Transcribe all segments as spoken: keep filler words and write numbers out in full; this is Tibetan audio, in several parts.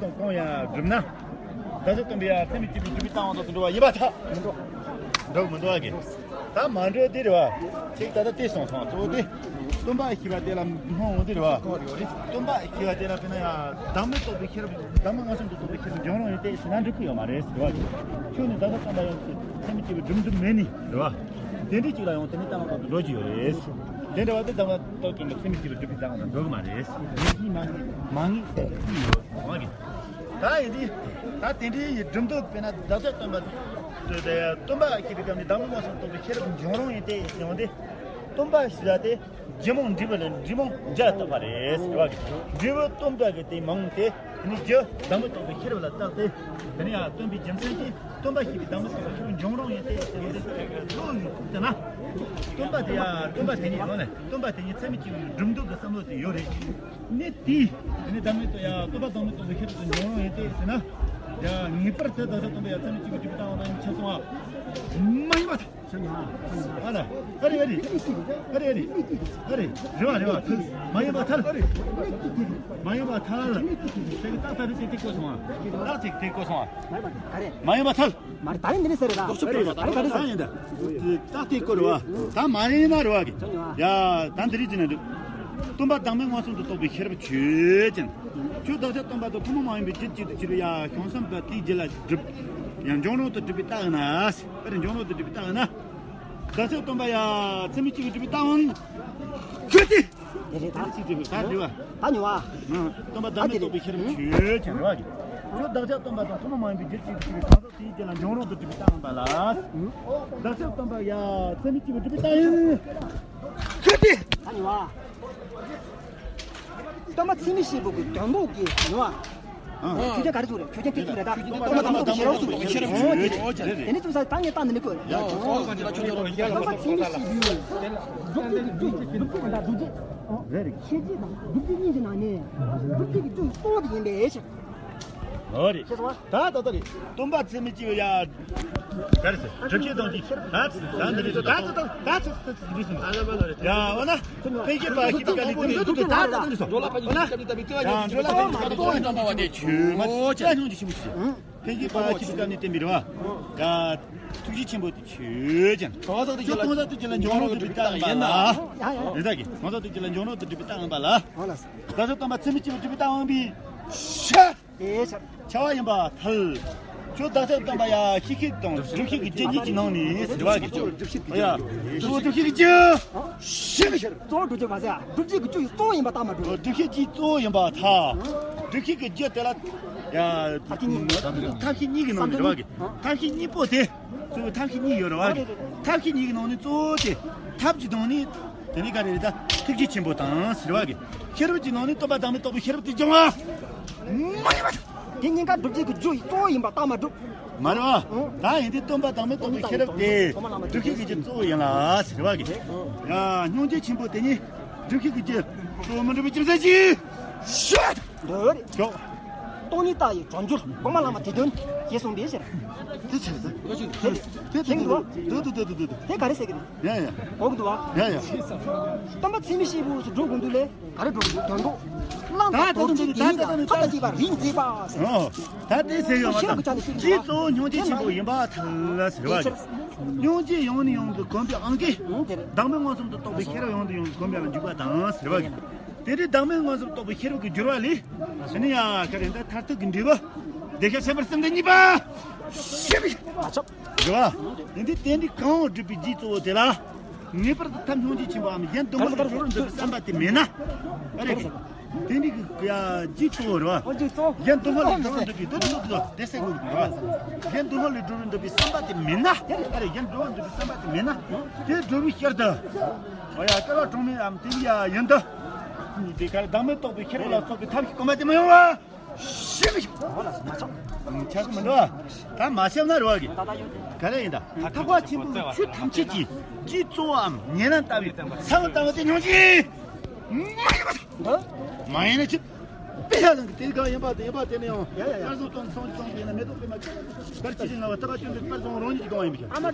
དང་གང་ཡང་བསྒྲུབ་ན། བདག་ཅག་སྟོན་པའི་ཡ་ཚད་མེད་གཅིག་པུའི་སྒྲུབ་པའི་རྟགས་དབང་དུ་འགྲོ་བ་ཡིན་པར་ཐལ། འགྲོ་མི་འགྲོ་བ་གི། ད་མ་འགྲོ་དེ་རེད་བ། ཚིག་ད་ལྟ་དེ་སོང་སོང་གཙོ་བོ་དེ། སྟོན་པ་ཞེས་པ་དེ་ལ་སྨོན་འོང་དེ་རེད་བ། སྟོན་པ་ཞེས་པ་དེ་ལ་དཔེར་ན་ཡ་བདག་མེད་རྟོགས་པའི་ཤེས་རབ། བདག་མེད་མངོན་སུམ་དུ་རྟོགས་པའི་ཤེས་རབ་འབྱུང་རུང་ཡིན་ཏེ་ཟེར་ན་འགྲིག་གི་ཡོད་མ་རེད་ཟེར་བ་གི། ཁྱོད་ནི་བདག་ཅག་སྟོན་པ་ཡང་ཚད་མེད་གཅིག་པུའི་སྒྲུབ་འདོད་མེད་ནི་རེད་བ། དེ་འདྲའི་གཅིག་ལ་ཡང་དེ་ནི་རྟགས་དབང་དུ་འགྲོ་གི་ཡོད་རེད། དེ་འདྲ་བ་དེ་བདག་མེད་རྟོགས་པའི་ཚད་མེད་གཅིག་པུའི་སྒྲུབ་པའི་རྟགས་དབང་དུ་འགྲོ་གི་མ་རེད། དེ་གཉིས་མ་ངེས་མ་ངེས་དེ་གཉིས་ཡོད་ཟེར་བ་གི། ད་ཡིན་དུས། ད་དེ་འདྲའི་ཡི་སྒྲུབ་འདོད་དཔེར་ན་བདག་ཅག་སྟོན་པ། སྟོན་པ་ཞེས་པའི་སྐབས་ནས་བདག་མེད་མངོན་སུམ་རྟོགས་པའི་ཤེས་རབ་འབྱུང་རུང་ཡིན་ཏེ་ཡོང་སྟེ། སྟོན་པ་ཞེས་པ་དེ་རྒྱུ་མང་འབྲས་བུ་ལ་འབྲས་མང་རྒྱུ་ལ་བརྟག་པ་རེད་ཟེར་བ་གི། འབྲས་བུ་སྟོན་པ་གི་དེ་མང་སྟེ་དེ་ནི་རྒྱུ་བདག་མེད་རྟོགས་པའི་ཤེས་རབ་ལ་བརྟགས་ཏེ། དེ་ནི་ཡང་སྟོན་པའི་རྒྱུ་མཚན་གྱིས་སྟོན་པ་ཞེས་པའི་བདག་མེད་རྟོགས་པའི་ཤེས་རབ་འབྱུང་རུང་ཡིན་ཏེ་ཡོང་སྟེ་བློ་ཡིས་ཁུག་ལྟ་ན། སྟོན་པ་དེ་ཡང་སྟོན་པ་དེ་ཉིད་ཡོང་ནས་སྟོན་པ་དེ་ཉིད་ཚད་མེད་གཅིག་པུའི་སྒྲུབ་འདོད་ཀྱི་བསམ་བློ་དེ་ཡོད་རེད། ནི་དེ། དེ་ནི་བདག་མེད་རྟོགས་ཡ་སྟོན་པ་བདག་མེད་རྟོགས་པའི་ཤེས་རབ་ཏུ་འབྱུང་རུང་ཡིན་ཏེ་ཟེར་ན། ཡ་ངེས་པར་དུ་བདག་ཅག་སྟོན་པ་ཡ་ཚད་མེད་གཅིག་པུའི་སྒྲུབ་པའི་རྟགས་དབང་དུ་ཆ་སོང་བ། མ་ཡིན་པ་དང་། ཆ་ཡིན་པ། ཨ་ལ། ཨ་རེ་ཨ་རེ། ཨ་རེ་ཨ་རེ། ཨ་རེ། རེ་བ་རེ་བ་ཐལ། མ་ཡིན་པ་ཐལ། མ་ཡིན་པ་ཐལ། དེ་གི་རྟགས་ད་རེ་དེ་དེ་བཀོད་སོང་བ། རྟགས་དེ་དེ་བཀོད་སོང་བ། མ་ཡིན་པ་ཐལ། མ་ཡིན་པ་ཐལ། མ་རེད། ད་རེས་འདི་ནས་ཟེར་རེད་ད། ད་རེས་ད་རེས་ད་རེས་ད་ཡིན་ད། རྟགས་དེ་བཀོད་རེད་བ། ད་མ་རེད་ན་རེད་བ་གི། ཡ། ད་འདི་རིགས་ཅི་ན་འདུག་སྟོན་པ་བདག་མེད་མངོན་སུམ་དུ་རྟོགས་པའི་ཤེས་རབ་ཆོས་ཅན། ཁྱོད་བདག་ཅག་སྟོན་པ་དང་ཐུན་མོང་མ་ཡིན་པའི་རྒྱུད་གཅིག་ཏུ་གྱུར་པའི་ཡ་བྱང་སེམས་པ་དེའི་རྒྱུད་ལ་སྒྲུབ། ཡང་འབྱུང་རུང་དུ་སྒྲུབ་པའི་རྟགས་ཡིན་ན། དཔེར་འབྱུང་རུང་དུ་སྒྲུབ་པའི་རྟགས་ཡིན་ན། བདག་ཅག་སྟོན་པ་ཡ་ཚད་མེད་གཅིག་པུ་སྒྲུབ་པའི་རྟགས་ཡིན། ཁྱོད་དེ། དེ་རེད་ད། ཅི་སྒྲུབ་པའི་རྟགས་སྒྲུབ་པ། ད་ཉོ་བ། སྟོན་པ་བདག་མེད་རྟོགས་པའི་ཤེས་རབ་ཆོས་ཅན་རེད་བ་གི། ཁྱོད་བདག་ཅག་སྟོན་པ་དང་ཐུན་མོང་མ་ཡིན་པའི་རྒྱུད་གཅིག་ཏུ་གྱུར་པའི་བྱང་སེམས་དེའི་རྒྱུད་ལ་འབྱུང་རུང་དུ་སྒྲུབ་པའི་རྟགས་ཡིན་པ་ལ། བདག་ཅག་སྟོན་པ་ཡ་ཚད་མེད་གཅིག་པུ་སྒྲུབ་པའི་རྟགས་ཡིན། ཁྱོད་དེ། ད་ཉོ་བ། སྟོན་པ་ཚད་མེད་གཅིག་པུ་གི་དོན་ལྡོག་གི་ཉོ་བ། ཆོས་ཅན་ག་རེ་ཚུགས་རེད། ཆོས་ཅན་དེ་ཚུགས་རེད་ད། སྟོན་པ་དང་པོ་ཤེས་རབ་ཚུགས་རེད། དེ་ནས་ཚུགས་ས་ད་ངས་བཏང་ནས་མི་དགོས། སྟོན་པ་ཚད་མེད་གཅིག་པུ་སྒྲུབ་ཀྱི་འདུག་ཅེས་དང་སྒྲུབ་ཀྱི་འདུག་ཅེས། རེད་རེད། ཤེས་བྱེད་དང་སྒྲུབ་བྱེད་གཉིས་ཀྱི་ནང་ནས་སྒྲུབ་བྱེད་ཀྱི་གཙོ་བོ་དེ་ཡིན་པས། ཨོ་རེད། ཤེས་སོང་ང་། ད་ད་ད་རེད། སྟོན་པ་ཚད་མེད་གཅིག་པུ་ཡ། ག་རེ་ཟེར། སྒྲུབ་བྱེད་དང་གཅིག་ད་ད་འདི་རེད། ད་ད་ད་ད་ད་ད་འདི་རེད། ཡ་འོ་ན། ཕན་ཁེ་པ་ཁེ་པ་ལི་ཏི་འདི་ད་ད་འདི་སོ། འོ་ན། ཡ་འགྲོ་ལ་ཕན་ཁེ་པ་ཁེ་པ་ནི་ཆོས་མ་ཅི་སྙོང་ཅི་ཆི་མི་ཆི། ཕན་ཁེ་པ་ཁེ་པ་ནི་བསྟན་པའི་རེད་བ། ཡ་ཐུགས་རྗེ་ཆེན་པོ་དེ་ཆོས་ཅན། གང་ཟག་དེ་ཁྱོད་གང་ཟག་དེ་ཅི་ལ་འབྱུང་རུང་སྒྲུབ་པའི་རྟགས་ཡིན་པ་ལ། རེད་ད་གི། གང་ཟག་དེ་ཅི་ལ་འབྱུང་རུང་དུ་སྒྲུབ་པའི་རྟགས་ཡིན་པ་ལ། བདག་ཅག་སྟོན་པ་ཚད་མེད་གཅིག་པུ་སྒྲུབ་པའི་རྟགས་ཡིན་པའི་ཕྱིར། དེའི་ཕྱིར། བྱ་བ་ཡིན་པར་ཐལ། ཁྱོད་བདག་ཅག་སྟོན་པ་ཡ་ཤེས་བྱེད་དང་སྒྲུབ་བྱེད་ཀྱི་རྒྱུ་གཉིས་ཀྱི་ནང་ནས་ཟེར་བ་གི། ཡ། གཙོ་བོ་སྒྲུབ་བྱེད་ཀྱི་རྒྱུ། ཤེས་བྱེད། གཙོ་བོ་སྒྲུབ་བྱེད་ཀྱི་རྒྱུ། སྒྲུབ་བྱེད་ཀྱི་རྒྱུ་ཡི་གཙོ་བོ་ཡིན་པ་རྟགས་མ་གྲུབ། སྒྲུབ་བྱེད་ཀྱི་གཙོ་བོ་ཡིན་པར་ཐལ། སྒྲུབ་བྱེད་ཀྱི་རྒྱུ་དེ་ལ། ཡ། ཐབས་ཤེས་གཉིས། ཐབས་ཤེས་གཉིས་ཀྱི་ནང་ནས་ཟེར་བ་གི། ཐབས་ཤེས་གཉིས་པོ་དེ། གཙོ་བོ་ཐབས་ཤེས་གཉིས་ཡོད་རེད་བ་གི། ཐབས་ཤེས་གཉིས་ཀྱི་ནང་ནས་གཙོ་བོ་དེ། ཐབས་ཀྱི་སྟེང་ནས། དེ་ནས་ག་རེ་རེད་ད། ཐུགས་རྗེ་ཆེན་པོ་དང་ཟེར་བ་གི། ཤེས་རབ་ཀྱི་ནང་ནས་སྟོན་པ་བདག་མེད་རྟོགས་པའི་ཤེས་རབ་དེ་སྦྱོང་བ། མ་ཡིན་པ། དེ་གཉིས་ཀ་སྒྲུབ་བྱེད་ཀྱི་རྒྱུ་ཡི་གཙོ་བོ་ཡིན་པ་རྟགས་མ་གྲུབ། མ་རེད་བ། ད་ཡིན་དུས་སྟོན་པ་བདག་མེད་རྟོགས་པའི་ཤེས་རབ་དེ། སྒྲུབ་བྱེད་ཀྱི་རྒྱུ་གཙོ་བོ་ཡིན་ལ་ཟེར་བ་གི། ཡ། སྙིང་རྗེ་ཆེན་པོ་དེ་ཉིད། སྒྲུབ་བྱེད་ཀྱི་རྒྱུ་གཙོ་བོ་མི་འགྲུབ་པའི་རྒྱུ་མཚན་ཅི། ཤོད། འདོད། ཞོག་སྟོང་ཉིད་རྟག་ཡི་གྲོལ་འགྱུར་གོང་མ་བླ་མ་དེ་དོན་ཞེས་གསུངས་པའི་ཕྱིར། དེ་ཆེ་ས། དེ་དེ་དེ་དེ་དེ་དེ་ག་རེ་ཟེར་གི་རེད། ཡ་ཡ། གོ་གི་འདུག་བ། ཡ་ཡ། སྟོན་པ་ཚད་མེད་གཅིག་པུ་སུ་འགྲོ་དགོས་འདུག་ལས་ག་རེ་འགྲོ་དགོས་འདུག་དོན་དུ། བླང་དང་དོར་བྱེད་དེ་ཉིད་ལ་ཐབས་དང་བཅས་པ་རིགས་མཛེས་པ་ཟེར། ད་དེ་ཟེར་ཡོང་བ་དང་དེའི་གཙོ་བོ་སྙིང་རྗེ་ཆེན་པོ་ཡིན་པར་ཐལ་ཟེར་བ་རེད། སྙིང་རྗེ་ཡང་ནས་ཡང་དུ་གོམས་པའི་དབང་གིས་བདག་མེད་མངོན་སུམ་དུ་རྟོགས་པའི་ཤེས་རབ་ཡང་དུ་ཡང་དུ་གོམས་པ་ལ་འཇུག་པ་དང་ཟེར་བ་རེད། དེ་འདྲའི་བདག་མེད་མངོན་སུམ་རྟོགས་པའི་ཤེས་རབ་ཀྱི་སྦྱོར་བ་ལས། དེ་ནི་ཡང་ག་རེ་ད་མཐར་ཐུག་གི་འབྲས་བུ། བདེ་གཤེགས་ཁྱད་པར་སེམས་ལྡན་གཉིས་པ། ཞེས་པའི། མ་ཆོག་སྦྱོར་བ། དེ་འདི་དེ་འདི་གང་བསྒྲུབ་པའི་རྒྱུའི་གཙོ་བོ་དེ་ལ། ངེས་པར་དུ་ཐབས་སྙིང་རྗེ་ཆེན་པོའམ་གཞན་སྡུག་བསྔལ་ལས་གྲོལ་བར་འདོད་པའི་བསམ་པ་དེ་མེད་ན། ཨ་རེ། དེ་འདི་གི་ཡ་རྒྱུའི་གཙོ་བོ་རེད་བ། གཞན་སྡུག་བསྔལ་ལས་གྲོལ་བར་འདོད་པའི་འདོད་འདོད་འདོད་དེ་སེ་གོ་རེད་བ། གཞན་སྡུག་བསྔལ་ལས་གྲོལ་བར་འདོད་པའི་བསམ་པ་དེ་མེད་ན། ཨ་རེ་གཞན་སྡུག་བསྔལ་འདོད་པའི་བསམ་པ་དེ་མེད་ན། དེ་སྒྲུབ་པའི་ཕྱིར་དུ། ཨོ་ཡ་སྐལ་བ་གྲངས་མེད་འམ་དེ་ཡ་ཡིན་དུ། དེ་གར་བདག་མེད་རྟོགས་པའི་ཤེས་རབ་ལ་སོགས་པའི་ཐབས་ཤེས་གོང་མ་དེ་མི་ཡོང་བ། ཤེས་པའི་ཁྱབ་ཀྱི་མི་འདུག་ད་མ་ཤེས་ན་རེ་བ་གི། ག་རེ་ཡིན་ད། ཐེག་པ་ཆེན་པོའི་ཆོས་ཐམས་ཅད་ཀྱི་རྒྱུའི་གཙོ་བོའམ་ཉེ་ལམ་ལྟ་བུའི་ས་བོན་ལྟ་བུ་དེ་སྙིང་རྗེ། མ་ཡིན་པ། མ་ཡིན་ན་ཅི། དཔེ་ཡ་ལང་གི་དེ་ག་ཡིན་པ་དེ་ཡིན་པ་དེ་ནི་ཡང་། ཡ་ཡ་ཡ། དཀར་གསུམ་སྟོང་གསུམ་གྱི་སྟོང་དེ་ཡིན་ན་མེ་ཏོག་པད་མ་ཆེ། དཀར་ཆེ་ཞིང་ལྔ་བ་ཐེག་པ་ཆེན་པོའི་དཀར་གསུམ་རང་ཉིད་ཀྱི་སྟོང་བ་ཡིན་པའི་ཕྱིར།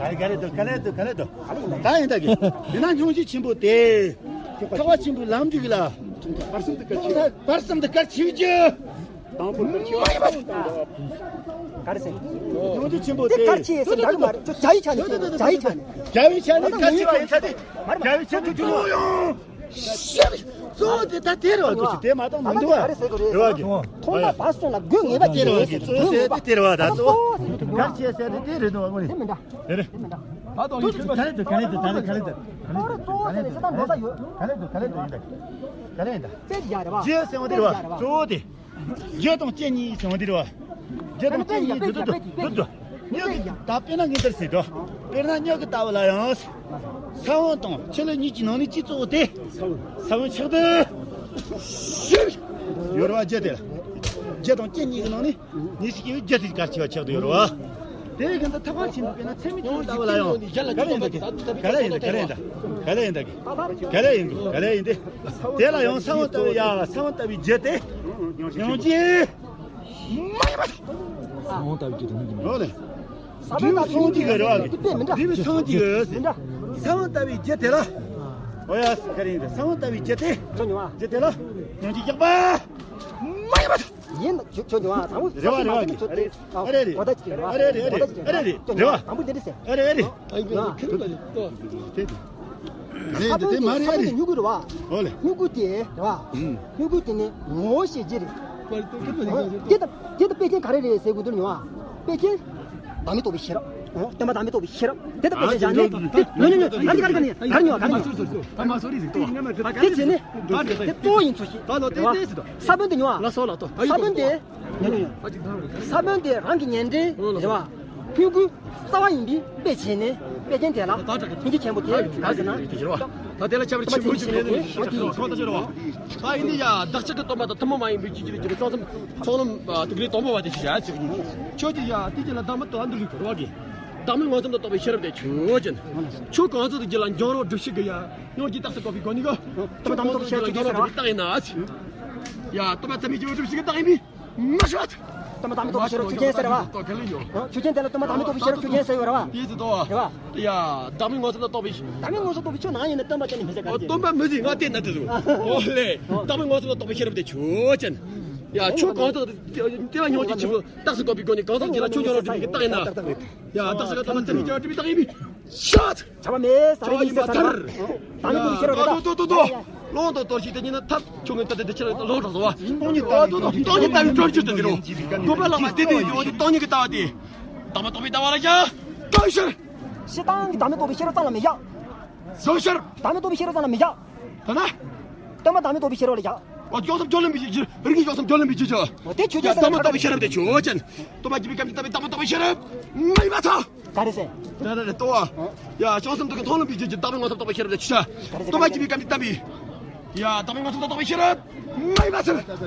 ག་རེ་འདུག་ག་རེ་འདུག་ག་རེ་འདུག་ད་ཡིན་ད་གི། དེ་ན་སྙུང་གཞི་ཆེན་པོ་དེ། ཐེག་པ་ཆེན་པོའི་ལམ་འགྲིག་ལ། བར་གསུམ་དུ་གར་ཆེ་བ། བར་གསུམ་དུ་གར་ཆེ་བ། དང་པོར་གར་ཆེ་བ། ག་རེ་ཟེར། སྙུང་གཞི་ཆེན་པོ་དེ། དེ་གར་ཆེ་ཟེར་འདྲ་གི་མ་རེད། ཅོ་རྒྱ་ཡིག་ཆ་ནས་རྒྱ་ཡིག་ཆ་ནས། རྒྱ་ཡིག་ཆ་ནས་གར་ཆེ་བ་ཡིན་ས་དེ། རྒྱ་ཡིག་ཆེན་པོ་ཅུང་ཡང་། གཙོ་བོ་དེ་ད་དེ་རེད་བ། འདུག་ཅི་དེ་མ་གཏོགས་མི་འདུག་བ། རེད་བ་གི། ཐོག་མཐའ་བར་གསུམ་ལ་དགོས་ངེས་པ་ཅན་རེད། གཙོ་བོ་ཟེར་དེ་དེ་རེད་བ། ད་གཙོ་བོ་གར་ཆེ་ཟེར་དེ་དེ་རེད་འདུག་བ། དངོས་གནས་དེ་མི་འདྲ། དེ་རེད། ད་དོ་ཡིན་ག་རེ་འདུག་ག་རེ་འདུག་ད་ག་རེ་འདུག་ག་རེ་འདུག་གཙོ་བོ་ཟེར་ནས་ས་ད་འགྲོ་ས་ཡོད། ག་རེ་འདུག་ག་རེ་འདུག་ཡིན་ད། ག་རེ་ཡིན་ད། དཔེ་ཡག་རེད་བ། རྗེས་ཟེར་བ་དེ་རེད་བ། གཙོ་བོ་དེ། རྗེས་དང་རྐྱེན་གཉིས་ཟེར་བ་དེ་རེད་བ། རྗེས་དང་རྐྱེན་གཉིས་དེ་དེ་དེ་དེ་དེ། མྱུ་གུ་ད་དཔེར་ན་ངས་འདིར་ཟེར་དོ། དཔེར་ན་མྱུ་གུ་ལྟ་བུ་ལ་ཡང་། ས་བོན་དང་ཆུ་ལུད་གཉིས་ཀྱི་ནང་ནས་གཅིག་གཙོ་བོ་དེ། ས་བོན་ཆགས་དུས། ཡོད་རེད་བ། རྗེས་དེ་ལ། རྗེས་དང་རྐྱེན་གཉིས་ཀྱི་ནང་ནས་ངེས་ཤེས་སྐྱེ་བའི་རྗེས་དེ་གར་ཆེ་བ་ཆགས་དུས་ཡོད་རེད་བ། དེ་བས་ཀྱང་ད་ཐེག་པ་ཆེན་པོའི་དཔེར་ན་ཚད་མའི་ཆོས་ལྟ་བུ་ལ་ཡང་། ག་ལ་ཡིན་ད། ག་ལ་ཡིན་ད། ག་ལ་ཡིན་ད། ག་ལ་ཡིན་ད། ག་ལ་ཡིན་ད། ག་ལ་ཡིན་ད། དེ་ལ་ཡང་ས་བོན་ལྟ་བུའི་ཡ། ས་བོན་ལྟ་བུའི་རྒྱུ་དེ། ཡང་ཅི། མ་ཡིན་པ། ས་བོན་ལྟ་བུའི་རྒྱུ་དེ་མི་འདུག་ནོ་ལེ། འབྲས་བུ་སངས་རྒྱས་ཀྱི་རེད་བ། འབྲས་བུ་སངས་རྒྱས་ཀྱི། ས་བོན་ལྟ་བུའི་རྒྱུ་དེ་ལ། འོ་ཡ། ག་རེ་ཡིན་ད། ས་བོན་ལྟ་བུའི་རྒྱུ་དེ། རྒྱུ་དེ་ལ། ཡང་ཅི་རྒྱག་པ། མ་ཡིན་པ། ཡིན། ཁྱོད་ཁྱོད་ཉོ་བ་དང་པོ་ཡིན། རེ་བ་རེ་བ་གི། ཨ་རེ་རེ། གོ་བརྡ་ཅིག་རེ་བ། ཨ་རེ་རེ། ཨ་རེ་རེ། གོ་བརྡ་ཅིག་རེ་བ། རེ་བ། དང་པོ་འདི་འདྲ་ཟེར། ཨ་རེ་ཨ་རེ། ཨ་རེ་རེ། ས་བོན་དེ་མ་རེད། ཨ་རེ། མྱུ་གུ་རེད་བ། ཨོ་ལེ། མྱུ་གུ་དེ་རེད་བ། ཨུམ། མྱུ་གུ་དེ་ནི་ངོ་བོ་ཤེས་རྒྱུ་རེད། དེ་དང་དེ་དང་དཔེ་ཅན་ག་རེ་རེད་ཟེར་དགོས་འདུག་ཉོ་བ། དཔེ་ཅན། བདག་མེད་རྟོགས་པའི་ཤེས་རབ། སྟོན་པ་བདག་མེད་རྟོགས་པའི་ཤེས་རབ། དེ་ལྟ་བུ་ཞིག་ནི། དེ་ཉོ་ཉོ་ཉོ། ག་རེ་ག་རེ་ག་རེ་ཉོ་ག་རེ་ཉོ། དེ་བྱས་ནས། དེ་གཙོ་བོ་ཡིན་ཚུལ་ཞིག་ས་བོན་དེ་ཉོ་བ། ས་བོན་དེ་ཉོ་ཉོ་ཉོ། ས་བོན་དེ་རང་གི་ཉེ་འབྲེལ་རེད་བ། མྱུ་གུ་རྩ་བ་ཡིན་པའི་དཔེ་བྱས་ནས་དཔེ་ཅན་དེ་ལ་སྙིང་རྗེ་ཆེན་པོ་དེ་ག་ཟེར་ན། ད་དེ་ལ་ཁྱབ་པ་ཆེན་པོ་ཅིག་ཡིན་ནས་ཁོང་ད་ཅི་རེད་བ། ད་ཡིན་ནི་ཡ་བདག་ཅག་གི་སྟོན་པ་དང་ཐུན་མོང་མ་ཡིན་པའི་ཆོས་ཀྱི་ལུགས་ཀྱི་ཕྱོགས་མཚམས་ཚོགས་ལམ་དེ་ག་རེ་དང་པོ་བ་དེ་ཞིག་བྱ་ཚིག་ཁྱོད་ཀྱིས་ཡ་དེ་ཀྱི་ལ་བདག་མེད་དུ་ཨ་འདུལ་ལུགས་རེད་བ་གི། བདག་མེད་ངོ་ཚུལ་དུ་རྟོགས་པའི་ཤེས་རབ་དེ་ཆོས་ཅན། ཆོས་གང་ཟག་དེ་རྒྱུད་ལ་འབྱུང་རུང་སྒྲུབ་བྱེད་ཀྱི་ཡ། སྙིང་རྗེ་རྟགས་སུ་བཀོད་པའི་སྒོ་ནས་གི། སྟོན་པ་བདག་མེད་རྟོགས་པའི་ཤེས་རབ་ཆོས་ཅན་ཟེར་བ། རྟགས་ཡིན་ན། ཡ། སྟོན་པ་ཚད་མེད་ཀྱི་སྒྲུབ་བྱེད་ཀྱི་རྟགས་ཡིན་པས། མ་ཤོད། སྟོན་པ་བདག་མེད་རྟོགས་པའི་ཤེས་རབ་ཆོས་ཅན་ཟེར་བ། ཆོས་ཅན་དེ་ལ་སྟོན་པ་བདག་མེད་རྟོགས་པའི་ཤེས་རབ་ཆོས་ཅན་ཟེར་ཡོད་རེད་བ། དེ་ཟེར་དོ། རེད་བ། ཡ། བདག་མེད་ངོ་ཚུལ་ལ་རྟོགས་པའི། བདག་མེད་ངོ་ཚུལ་རྟོགས་པའི་ཆོས་ནང་ཡིན་ན་སྟོན་པ་ཅན་ནི་མི་ཟེར་ག་རེ། སྟོན་པ་མི་ཟེར་ང་བལྟས་ན་དེ་ཟེར། ཨོ་ལེ། བདག་མེད་ངོ་ཚུལ་ལ་རྟོགས་པའི་ཤེས་རབ་དེ་ཆོས་ཅན། ཡ། ཆོས་གང་ཟག་དེ་བ་སྙིང་རྗེ་ཆེན་པོ་རྟགས་སུ་བཀོད་པའི་སྒོ་ནས་གང་ཟག་རྒྱུད་ལ་ཆོས་འབྱུང་རུང་སྒྲུབ་པའི་རྟགས་ཡིན་ན། ཡ། བདག་ཅག་གི་སྟོན་པ་ཚད་མེད་ཀྱི་སྒྲུབ་པའི་རྟགས་ཡིན་པས། ཤོད། བྱ་བ་མེད་ས་རེ་ཡིན་ཟེར་ས་རེད་བ། ད་ནི་དེ་ཤེས་རོགས་ད། ཏོ་ཏོ་ཏོ། ལོང་དང་དོར་ཞིག་དེ་ཉིད་ནི་ཐབས་ཆུང་ངུའི་ལྟ་དེ་དེ་ཕྱིར་ལོག་འགྲོ་སོང་བ། སྟོང་ཉིད་ལྟ་བུའི་སྟོང་ཉིད་ལྟ་བུའི་སྤྲོས་བཅུག་ཏུ་འགྱུར་རོ། དགོས་པ་ལ་མ་བལྟས་ཏེ་ཡོད་དེ་སྟོང་ཉིད་ཀྱི་ལྟ་བ་དེ། བདག་མེད་རྟོགས་པའི་ལྟ་བ་ལ་ཡང་གང་ཕྱིར། སྤྱིར་བཏང་གི་བདག་མེད་རྟོགས་པའི་ཤེས་རབ་ཙམ་ལ་མི་བཞག་གང་ཕྱིར། བདག་མེད་རྟོགས་པའི་ཤེས་རབ་ཙམ་ལ་མི་བཞག་ད་ན། སྟོན་པ་བདག་མེད་རྟོགས་པའི་ཤེས་རབ་ལ་བཞག་འོ། སྐྱོང་སེམས་སྐྱོང་ལམ་པའི་ཆོས་ཅན། རིགས་ཀྱི་སྐྱོང་སེམས་སྐྱོང་ལམ་པའི་ཆོས་ཅན། འོ་དེ་ཆོས་ཅན་ཟེར་ན་བདག་མེད་རྟོགས་པའི་ཤེས་རབ་དེ་ཆོས་ཅན། སྟོན་པ་དགྱེས་པའི་གམ་གྱིས་བསྟན་པའི་བདག་མེད་རྟོགས་པའི་ཤེས་རབ་མ་ཡིན་པ་དང་། ག་རེ་ཟེར། རེ་རེ་རེ་ལྟོས། ཡ། སྐྱོང་སེམས་དུ་གི་མཐོང་ལམ་པའི་ཆོས་ཅན། བདག་མེད་ངོ་ཚུལ་རྟོགས་པའི་ཤེས་རབ་དེ་ཆོས་ཅན། སྟོན་པ་དགྱེས་པའི་གམ་གྱིས་བསྟན་པའི། ཡ། བདག་མེད་ངོ་ཚུལ་རྟོགས་པའི་ཤེས་རབ་མ་ཡིན་པ་ཟེར།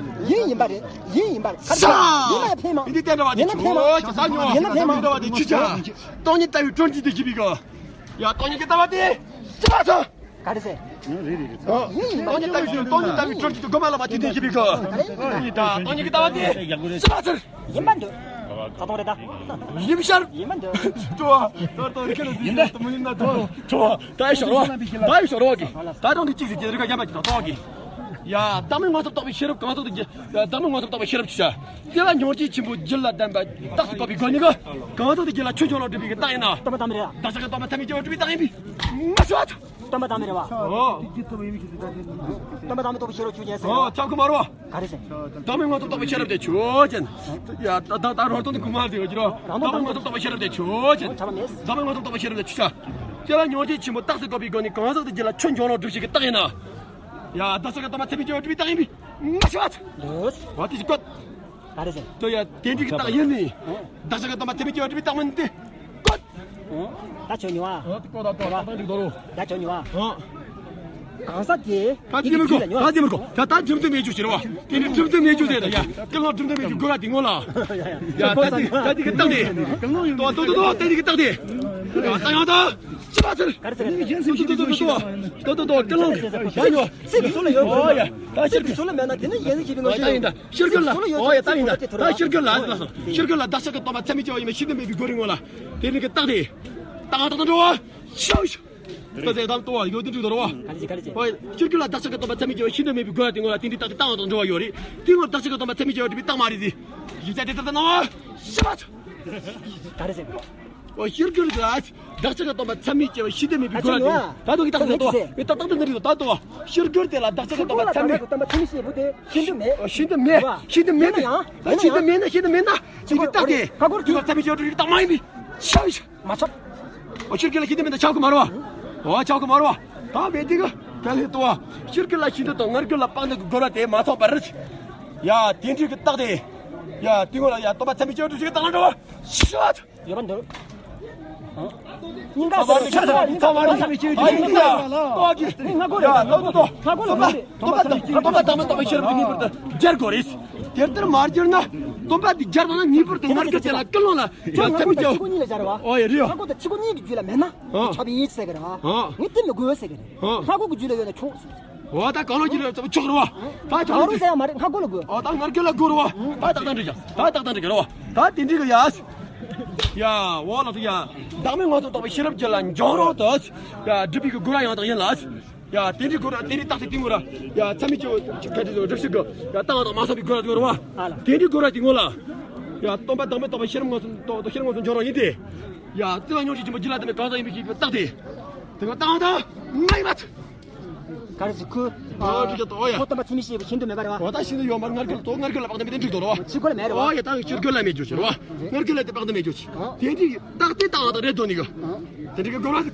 ཡིན་ཡིན་པ་རེད། ཡིན་ཡིན་པ་རེད། ག་རེ་ཟེར། ཡིན་ན་ཡང་ཕན་མ། ཡིན་དེ་བསྟན་འགྲོ་བ་དེ་ཆོས་ཅན། ཡིན་ན་ཕན་མ། ཡིན་ན་ཕན་མ། ཆོས་ཅན། སྟོང་ཉིད་ལྟ་བུའི་སྤྲོས་བཅུག་ཏུ་གྱུར་པའི་གི། ཡ། སྟོང་ཉིད་ཀྱི་ལྟ་བ་དེ་ཅི་ལ་སོང་། ག་རེ་ཟེར། ཡིན་ཡིན་པ་རེད། སྟོང་ཉིད་ལྟ་བུའི་སྟོང་ཉིད་ལྟ་བུའི་སྤྲོས་བཅུག་ཏུ་དགོས་པ་ལ་མ་བལྟས་ཏེ་གྱུར་པའི་གི། ཡིན་ད། སྟོང་ཉིད་ཀྱི་ལྟ་བ་དེ་ཅི་ལ་ཟེར། ཡིན་པ་འདུག་ད་དུང་རེད་ད། ཡིན་ཤར། ཡིན་པ་འདུག་ཏོ། ཏོ་ཏོ་ཁྱེད་ཡིན་ད། མི་ཡིན་ན་ཏོ། ཏོ། ད་ཡི་ཤོར་བ། ད་ཡི་ཤོར་བ་གི། ད་རང་གི་གཅིག་ཟེར་གྱི་རིག་པ་ཡན་པ་གཅིག་དང་ཏོ་གི། ཡ། བདག་མེད་ངོ་ཚུལ་རྟོགས་པའི་ཤེས་རབ་གང་ཟག་དེ་རྒྱུད། བདག་མེད་ངོ་ཚུལ་རྟོགས་པའི་ཤེས་རབ་ཆོས་ཅན། དེ་ལ་སྙིང་རྗེ་ཆེན་པོ་རྒྱུད་ལ་ལྡན་པ་རྟགས་སུ་བཀོད་པའི་སྒོ་ནས་གི། གང་ཟག་དེ་རྒྱུད་ལ་ཆོས་འབྱུང་རུང་སྒྲུབ་པའི་གི་རྟགས་ཡིན་ན། སྟོན་པ་བདག་མེད་རེད། བདག་ཅག་གི་སྟོན་པ་ཐ་མའི་སྐྱེ་བོ་སྒྲུབ་པའི་རྟགས་ཡིན་པས། མ་ཤོད། སྟོན་པ་བདག་མེད་རེད་བ། ཨོ། སྟོན་པ་བདག་མེད་རྟོགས་པའི་ཤེས་རབ་ཆོས་ཅན་ཟེར། ཨོ། ཁྱབ་ཁུ་མ་རོ། ག་རེ་ཟེར། བདག་མེད་ངོ་ཚུལ་རྟོགས་པའི་ཤེས་རབ་དེ་ཆོས་ཅན། ཡ། ད་ད་ད་རོ་སྟོན་དེ་ཁུ་མ་ཟེར་གྱི་རོ། རང་སྟོན་བདག་མེད་ངོ་ཚུལ་རྟོགས་པའི་ཤེས་རབ་དེ་ཆོས་ཅན། ཆ་བ་མེད། བདག་མེད་ངོ་ཚུལ་རྟོགས་པའི་ཤེས་རབ་དེ་ཆོས་ཅན། དེ་ལ་སྙིང་རྗེ་ཆེན་པོ་རྟགས་སུ་བཀོད་པའི་སྒོ་ནས་གང་ཟག་དེ་རྒྱུད་ལ་ཆོས་འབྱུང་རུང་སྒྲུབ་བྱེད་ཀྱི་རྟགས་ཡིན་ན། ཡ། བདག་ཅག་གི་སྟོན་པ་ཚད་མེད་སྐྱེ་བོ་གྲུབ་པའི་རྟགས་ཡིན་པས་ང་ཤི་བ། ལོས། འོ་དེ་ཞིག་བཀོད། ག་རེ་ཟེར། དོ་ཡ། དེ་འདྲའི་གི་རྟགས་ཡིན་ནི། ཨོ། བདག་ཅག་གི་སྟོན་པ་ཚད་མེད་སྐྱེ་བོ་གྲུབ་པའི་རྟགས་མིན་ཏེ། བཀོད། ཨོ། ད་ཆོས་ཉོ་ཨ། ཨོ་དེ་བཀོད་ད་བཀོད་ད་ད་འདི་དོ་རོ། ད་ཆོས་ཉོ་ཨ། ཨོ། གང་ཟག་དེ། ད་དེ་མི་གོ། ད་དེ་མི་གོ། ད་ད་ཁྲིམས་མཐུན་མེད་རྒྱུ་ཟེར་བ། དེ་ནི་ཁྲིམས་མཐུན་མེད་རྒྱུ་ཟེར་ད་ཡ། ཀུན་སློང་ཁྲིམས་མཐུན་མེད་རྒྱུ་དགོས་ར་དེ་ངོ་ལ། ཡ་ད་དེ་ད་དེ་གི་རྟགས་དེ། དོ་དོ་དོ་དོ་ད་དེ་གི་རྟགས་དེ། ཡ་ད་ཡང་ད། ཅི་མ་ཚར། ག་རེ་ཟེར། ཏོ་ཏོ་ཏོ་ཏོ་ཏོ། ཏོ་ཏོ་ཏོ་ཀུན་སློང་། ཡ་ཡོ། སྲིད་པའི་སྲོལ་ལ་ཡོད་དགོས། ཡ་ད་ཤེར་སྲོལ་ལ་མེད་ན་དེ་ནི་ཡན་ལག་ཞེས་པའི་ངོ་ཤེས། ད་ཡིན་ད་ཤེར་ཁུལ་ལ། ཨོ་ཡ་ད་ཡིན་ད་ད་ཤེར་ཁུལ་ལ་ལ་སོ། ཤེར་ཁུལ་ལ་བདག་ཅག་གི་སྟོན་པ་ཚད་མེད་སྐྱེ་བོ་ཡིན་པའི་ཤིན་ཏུ་མེད་པའི་སྒོ་རི་ངོ་ལ། དེ་ནི་གི་རྟགས་དེ། རྟགས་དང་འགྲོ་བ། ཤོག་ཤོག་ད་ཟེར་དམ་ཏོ་བ་ཡོད་དེ་འགྲིག་དོ་རོ་བ། ག་རེ་ཟེར་ག་རེ་ཟེར། ཨོ་ཡ་ཤེར་ཁུལ་ལ་བདག་ཅག་གི་སྟོན་པ་ཚད་མེད་སྐྱེ་བོ་ཤིན་ཏུ་མེད་པའི་སྒོ་ར་དེ་ངོ་ལ་དེ་འདྲའི་རྟགས་དེ་རྟགས་དང་འགྲོ་བ་ཡོད་རེད། དེ་ངོ་བདག་ཅག་གི་སྟོན་པ་ཚད་མེད་སྐྱེ་བོ་གྲུབ་པའི་རྟགས་མ་རེད་ཟེར། ཡིན་ཙང་དེ་ལྟར་ད་ན་བ། ཤི་བ། ག་རེ་ཟེར། ཨོ་ཤེར་ཁུལ་ལ། བདག་ཅག་གི་སྟོན་པ་ཚད་མེད་སྐྱེ་བོ་ཤིན་ཏུ་མེད་པའི་སྒོ་ར་དེ། ད་དུང་གི་རྟགས་དེ་ལྟ་བ། ད་རྟགས་དེ་འདི་རིགས་ད་ལྟ་བ། ཤེར་ཁུལ་དེ་ལ་བདག་ཅག་གི་སྟོན་པ་ཚད་མེད། སྟོན་པ་ཚད་མེད་ཞེས་པོ་དེ་ཤིན་ཏུ་མེད། ཤིན་ཏུ་མེད། ཤིན་ཏུ་མེད་ན་ཡང་། ཤིན་ཏུ་མེད་ན་ཤིན་ཏུ་མེད་ན། ཅི་གི་རྟགས་དེ། ཁ་སྐོར་དེ་ཚད་མེད་སྐྱེ་བོ་གྲུབ་པའི་རྟགས་མ་ཡིན་པའི། ཤ་ཤ། མ་ཆག་ཨོ་ཤེར་ཁུལ་ལ་ཤིན་ཏུ་མེད་ན་ཆག་གི་མ་རེད་བ། ཨོ་ཆག་གི་མ་རེད་བ། ད་མེད་དེ་གི་ག་ལེ་ཏོ་བ། ཤེར་ཁུལ་ལ་ཤིན་ཏུ་དང་ངར་ཁུལ་ལ་སྤངས་ནས་གི་སྒོ་ར་དེ་མ་ཚང་བར། ཡ་དེ་འདྲའི་གི་རྟགས་དེ། ཡ་དེ་ངོ་ལ་ཡ་སྟོན་པ་ཚད་མེད་སྐྱེ་བོ་གྲུབ་ཅིག་གི་རྟགས་ལ་འགྲོ་བ། ཤ། ཡོད་པ་འདུག་ཨ། སྙིང་ག་ཚ་བ་རེད། ཚ་བ་རེད། ཚ་བ་རེད། ཨ་ཡིན་ད། ཏོ་གི། ང་སྒོ་ལ། ཡ་ཏོ་ཏོ་ཏོ། ང་སྒོ་ལ། སྟོན་པ་དང་སྟོན་པ་དང་མི་སྟོན་པ་ཤེར་ཁུལ་ངེས་པར་དུ་སྦྱར་དགོས་རེད། དེ་ལྟར་མ་བསྒྱུར་ན། སྟོན་པ་འདི་སྦྱར་བ་ན་ངེས་པར་དུ་ངར་ཁུལ་དེ་ལ་ཀུན་སློང་ལ་ཡང་ཚད་མེད་སྐྱེ་བོ། ཨོ་ཡ་རེད། ཁ་སྒོ་དང་ཕྱི་སྒོ་གཉིས་ཀྱི་རྒྱུད་ལ་མེད་ན། ཨ། ཆགས་པའི་ཡིད་ཟེར་གི་རེད་བ། ཨ། ངས་དེ་མི་དགོས་ཟེར་གི་རེད། ཨ། ཁ་སྒོ་གི་རྒྱུད་ལ་ཡོད་ན་ཆོག་ཟེར། ཨོ་ད་གང་ལོ་རྒྱུད་ལ་ཡོད་ན་ཆོག་རེད་བ། ད་གང་ལོ་ཟེར་ཡ་མ་རེད། ཁ་སྒོ་ལ་དགོས། ཨོ་ད་ངར་ཁུལ་ལ་དགོས་རེད་བ། ད་ཏག་ཏག་འགྲིག་ཡ། ད་ཏག་ཏག་འགྲིག་གི་རེད་བ། ད་དེ་འགྲིག་གི་ཡ། ཡ་འོ་ལ་དུ་ཡ། བདག་མེད་མངོན་སུམ་རྟོགས་པའི་ཤེས་རབ་ཀྱི་ལ་འཇོག་རོགས་དུ། ཡ་སྒྲུབ་པའི་གི་སྒོ་ར་ཡང་དག་ཡིན་ལ། ཡ་དེ་འདྲའི་སྒོ་ར་དེ་འདྲའི་རྟགས་དེ་དེ་ངོ་ར། ཡ་ཚད་མེད་སྐྱེ་བོ་ག་དེ་ཚོ་སྒྲུབ་བྱེད་ཀྱི། ཡ་རྟགས་དང་མ་སོང་བའི་སྒོ་ར་དེ་ངོ་ར་བ། དེ་འདྲའི་སྒོ་ར་དེ་ངོ་ལ། ཡ་སྟོན་པ་བདག་མེད་རྟོགས་པའི་ཤེས་རབ་མངོན་སུམ་རྟོགས་དང་ཤེས་རབ་མངོན་སུམ་འཇོག་རང་ཡིན་ཏེ། ཡ་བརྩེ་བ་སྙོམས་འཇུག་ཆེན་པོ་རྒྱུད་ལ་ལྡན་པའི་གང་ཟག་ཡིན་པའི་ཤེས་པའི་རྟགས་དེ། དེ་ངོ་རྟགས་དང་མ་ཡིན་པ། ག་རེ་ཟེར་ཁུ། ཨོ་འགྲིག་གི་འདུག་ཨོ་ཡ། ཁོ་སྟོན་པ་ཚད་མེད་ཞེས་པའི་ཤིན་ཏུ་མེད་པ་རེད་བ། ཨོ་ད་ཤིན་ཏུ་ཡོད་མ་རེད། ངར་ཁུལ་ལ་ཏོ་ངར་ཁུལ་ལ་དཔག་ཏུ་མེད་དེ་འགྲིག་འདུག་རོ། ཕྱི་སྒོ་ལ་མེད་རེད་བ། ཨོ་ཡ་ད་ཕྱི་སྒོ་ལ་མེད་རྒྱུ་ཕྱིར་བ། ངར་ཁུལ་ལ་དེ་དཔག་ཏུ་མེད་རྒྱུ་ཕྱིར། ཨོ། དེ་འདྲའི་རྟགས་དེ་དང་དང་རེད་དོ་ནི་གི། ཨོ། དེ་འདྲའི་གི་སྒོ་ར།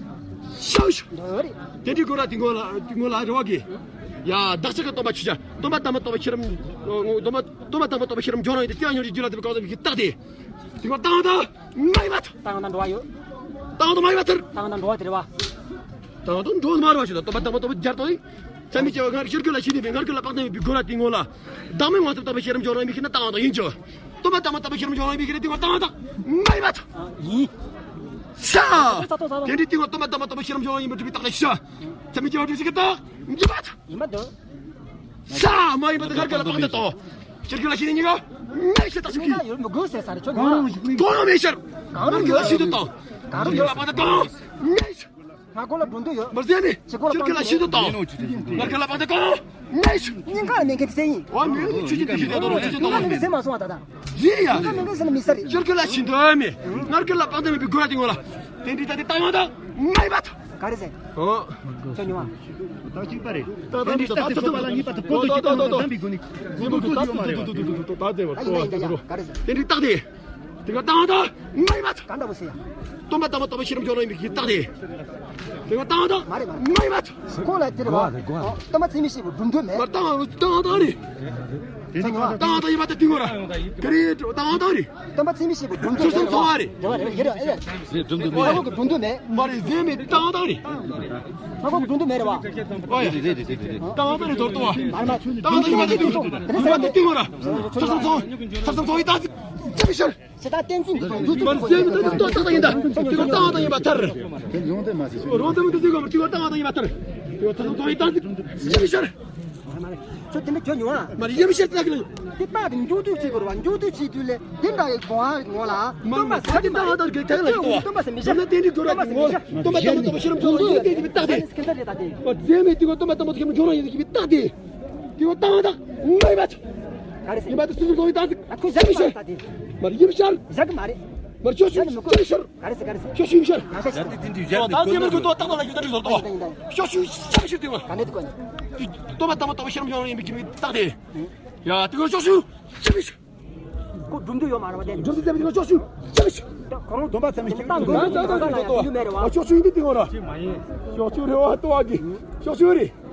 ཤོག་ཤོག་འདོད་རེད། དེ་འདྲའི་སྒོ་ར་དེ་ངོ་ལ་དེ་ངོ་ལ་རེ་བ་གི། ཡ་བདག་ཅག་གི་སྟོན་པ་ཆོས་ཅན། སྟོན་པ་དང་མི་སྟོན་པ་ཤེས་རབ། སྟོན་པ་སྟོན་པ་དང་མི་སྟོན་པ་ཤེས་རབ་འཇོག་རང་ཡིན་ཏེ། བརྩེ་བ་སྙོམས་འཇུག་རྒྱུད་ལ་ལྡན་པའི་གང་ཟག་ཡིན་པའི་རྟགས་དེ། དེ་ངོ་རྟགས་དང་མ་ཡིན་པ་ཐལ། རྟགས་དང་འགྲོ་བ་ཡོད། རྟགས་དང་མ་ཡིན་པ་ཐལ། རྟགས་དང་འགྲོ་བ་དེ་རེད་བ། རྟགས་དང་འགྲོ་བ་མ་རེད་བ་ཞེས་དང་། སྟོན་པ་དང་མི་སྟོན་པ་སྦྱར་དང་ཡིན། ཚད་མེད་སྐྱེ་བོ་ངར་ཤེར་ཁུལ་ལ་ཤེས་ནས་པའི་ངར་ཁུལ་ལ་དཔག་ཏུ་མེད་པའི་སྒོ་ར་དེ་ངོ་ལ། བདག་མེད་མངོན་སུམ་རྟོགས་པའི་ཤེས་རབ་འཇོག་རང་ཡིན་པའི་ཤེས་ན་རྟགས་དང་ཡིན་ཀྱང་། སྟོན་པ་དང་མི་སྟོན་པ་ཤེས་རབ་འཇོག་རང་ཡིན་པའི་ཤེས་ན་དེ་ངོ་རྟགས་དང་མ་ཡིན་པ་ཐལ། ཡིན། ས། དེ་འདྲའི་དེ་ངོ་སྟོན་པ་དང་མི་སྟོན་པ་ཤེས་རབ་འཇོག་རང་ཡིན་པའི་སྒྲུབ་པའི་རྟགས་ལ་ཤ། ཚད་མེད་སྐྱེ་བོ་སྒྲུབ་བྱེད་ཀྱི་རྟགས་ཡིན་པ་ཐལ། ཡིན་པ་འདོད། ས་མ་ཡིན་པ་དེ་ངར་ཁུལ་ལ་དཔག་ཏུ་དང་། ཤེར་ཁུལ་ལ་ཤེས་ནས་ཉིན་ག་མེད་ཤེས་རྟགས་ཤིག་གིས། ཡོད་མི་དགོས་ཟེར་ས་རེད་ཁྱོད་ཉོ། གང་ཡང་མེད་ཤར། གང་རུང་ཡོད། ཤེས་དུ་དང་། གང་རུང་ཡོད། ངར་ཁུལ་ལ་དཔག་ཏུ་དང་། མེད་ཤར། ང་ཁོ་ལ་སྒྲུང་དུ་ཡོད། མར་ཟེར་ནི། ཤེར་ཁུལ་ལ་དཔག་ཏུ་ཤེས་དུ་དང་། ངར་ཁུལ་ལ་དཔག་ཏུ་དང་། མེད་ཤར། སྙིང་ག་ལ་མེད་མཁན་དེ་ཟེར་ཡིན། འོ་མེད་ནི་ཆུ་ཆུ་དེ་ཤེས་དུ་དང་ཆུ་ཆུ་དང་། སྙིང་ག་ལ་མེད་ཟེར་མ་སོང་བ་ད་ད། ཟེར་ཡ། སྙིང་ག་མེད་མཁན་ཟེར་ན་མི་ཟེར། ཤེར་ཁུལ་ལ་ཤེས་དུ་མེད། ངར་ཁུལ་ལ་དཔག་ཏུ་མེད་པའི་སྒོ་ར་དེ་ངོ་ལ། དེ་འདྲའི་རྟགས་དེ་རྟགས་ཡང་དག་མ་ཡིན་པ་ཐལ། ག་རེ་ཟེར། ཨོ། ཁྱོད་ཉོ་བ། ད་གཅིག་པ་རེད། ད་ད་འདི་ལྟ་ཚིག་ཚིག་པ་ལ་གཉིས་པ་དང་པོ་དང་གཅིག་པ་ལ་གདམས་པའི་སྒོ་ནས་གཟུགས་པོ་ཀུན་ཏུ་ཡོད་མ་རེད། ད་ཡིན་ད་ཡིན་ད་ཡིན་ད་ག་རེ་ཟེར། དེ་འདྲའི་རྟགས་དེ། དེ་ག་རྟགས་ཡང་དག་མ་ཡིན་པ་ཐལ། ག་འདྲ་པོ་ཟེར་ཡ། སྟོན་པ་དང་མི་སྟོན་པ་ཤེས་རབ་འཇོག་རང་ཡིན་པའི་གི་རྟགས་དེ། དེ་ག་རྟགས་ཡང་དག་མ་རེད་མ་རེད། མ་ཡིན་པ་ཐལ། ཁོ་ལ་དེ་རེད་བ། སྟོན་པ་ཚད་མེད་ཞེས་པའི་སྒྲུང་དོན་མེད། མ་རྟགས་ཡང་དག་རེད། ཚད་མེད་རྟགས་ཡང་དག་ཡིན་པ་དེ་དེ་ངོ་ར། ག་རེ་རྟགས་ཡང་དག་རེད། སྟོན་པ་ཚད་མེད་ཞེས་པའི་སྒྲུང་དོན་ཚུལ་གསུམ་ཚང་བ་རེད། རེད་བ་རེད་རེད་རེད། སྒྲུང་དོན་མེད། ཁོ་གི་སྒྲུང་དོན་མེད། མ་རེད་ཟེར་མེད་རྟགས་ཡང་དག་རེད། ཁ་ཁོ་གི་སྒྲུང་དུ་མེད་རེད་བ། ཨོ་ཡ། རེད་རེད་རེད་རེད། ཏང་ཏང་རེད་དོར་ཏོ་བ། ཏང་ཏང་ཡིན་པ་དེ་ཏུ། ཡིན་པ་དེ་ཏུ་ངོ་ར། ཚར་སོང་ཚོ། ཚར་སོང་ཚོ་ཡི་ད་ཅི་མི་ཤར། ཞེ་ད་བསྟན་འཛིན་གྱི་ཚོགས་འདུ་ཚོགས་མ་ཟེར་མི་ད་ཏུ་ཏོ་ཏག་ཏག་ཡིན་ད། དེ་ཚོ་ཏང་ཏང་ཡིན་པ་ཐར། རོང་དེ་མི་དུ་ཚིག་གོ་མི་དུ་ཏང་ཏང་ཡིན་པ་ཐར། དེ་ཚོ་ཚར་སོང་ཚོ་ཡི་ད་ཅི་མི་ཤར། ཁྱོད་དེ་འདྲ་ཁྱོད་ཉོ་ཨ། མ་རེད་ཡིན་ཤར་ད་གི་ལ། དེ་ཏག་དེ་མགྱོགས་དུས་བྱེད་དགོས་རེད་བ། མགྱོགས་དུས་བྱེད་དུས་ལས་དེ་འདྲ་ཡི་གོང་ཨ་ངོ་ལ། སྟོན་པ་ཟེར་གི་མ་རེད། སྟོན་པ་ཟེར་མི་ཤེས། སྟོན་པ་དེ་འདྲའི་སྒོ་ར་གི་ངོ་ལ་སྟོན་པ་དམ་པ་དམ་པ་ཁྱེད་མི་འཇོག་རང་ཡིན་གི་རྟགས་དེ། དེ་ངོ་ཏང་དང་ངོ་ཡིན་པ། ག་རེ་ཟེར། ཡིན་པ་དེ་སུ་སུ་ཚོ་ཡི་ད་ཟིག་ཨ་ཁུ་ཟེར་མི་ཤར། མ་རེད་ཡིན་ཤར། ཟེར་གི་མ་རེད། མ་རེད་ཤོ་ཤུ་ཤོ་ཤུ། ག་རེ་ཟེར་ག་རེ་ཟེར། ཤོ་ཤུ་ཡིན་ཤར། ང་ཤ་ཤ། ད་ཟེར་མི་དགོས་ཏོ་ཏག་ཏག་ལ་ཡོད་ད་རེད་ཟོར་ཏོ། ཤོ་ཤུ་ཤ་ཤུ་དེ་ངོ་ག་འདྲ་དེ་གོ་ནི། སྟོན་པ་དམ་པ་དམ་པ་ཁྱེད་མི་འཇོག་རང་ཡིན་པའི་ཁྱེད་མི་རྟགས་དེ། ཡ་དེ་ངོ་ཤོ་ཤུ་ཤ་ཤུ། ཁོ་སྒྲུང་དུ་ཡོད་མ་རེད་བ་དེ། སྒྲུང་དུ་བཙལ་བའི་ངོ་ཅོག་ཤུ་ཅོག་ཤུ། ད་ཁོ་རང་སྡོམ་པ་ཚད་མེད་ཤུ། ད་ད་ད་ད་ད་ཡོད་མེད་རེད་བ། ཨ་ཅོག་ཤུ་ཡིན་དུས་དེ་ངོ་ར། ཅོག་ཤུ་རེད་བ་ཏོ་བ་གི། ཅོག་ཤུ་རེད།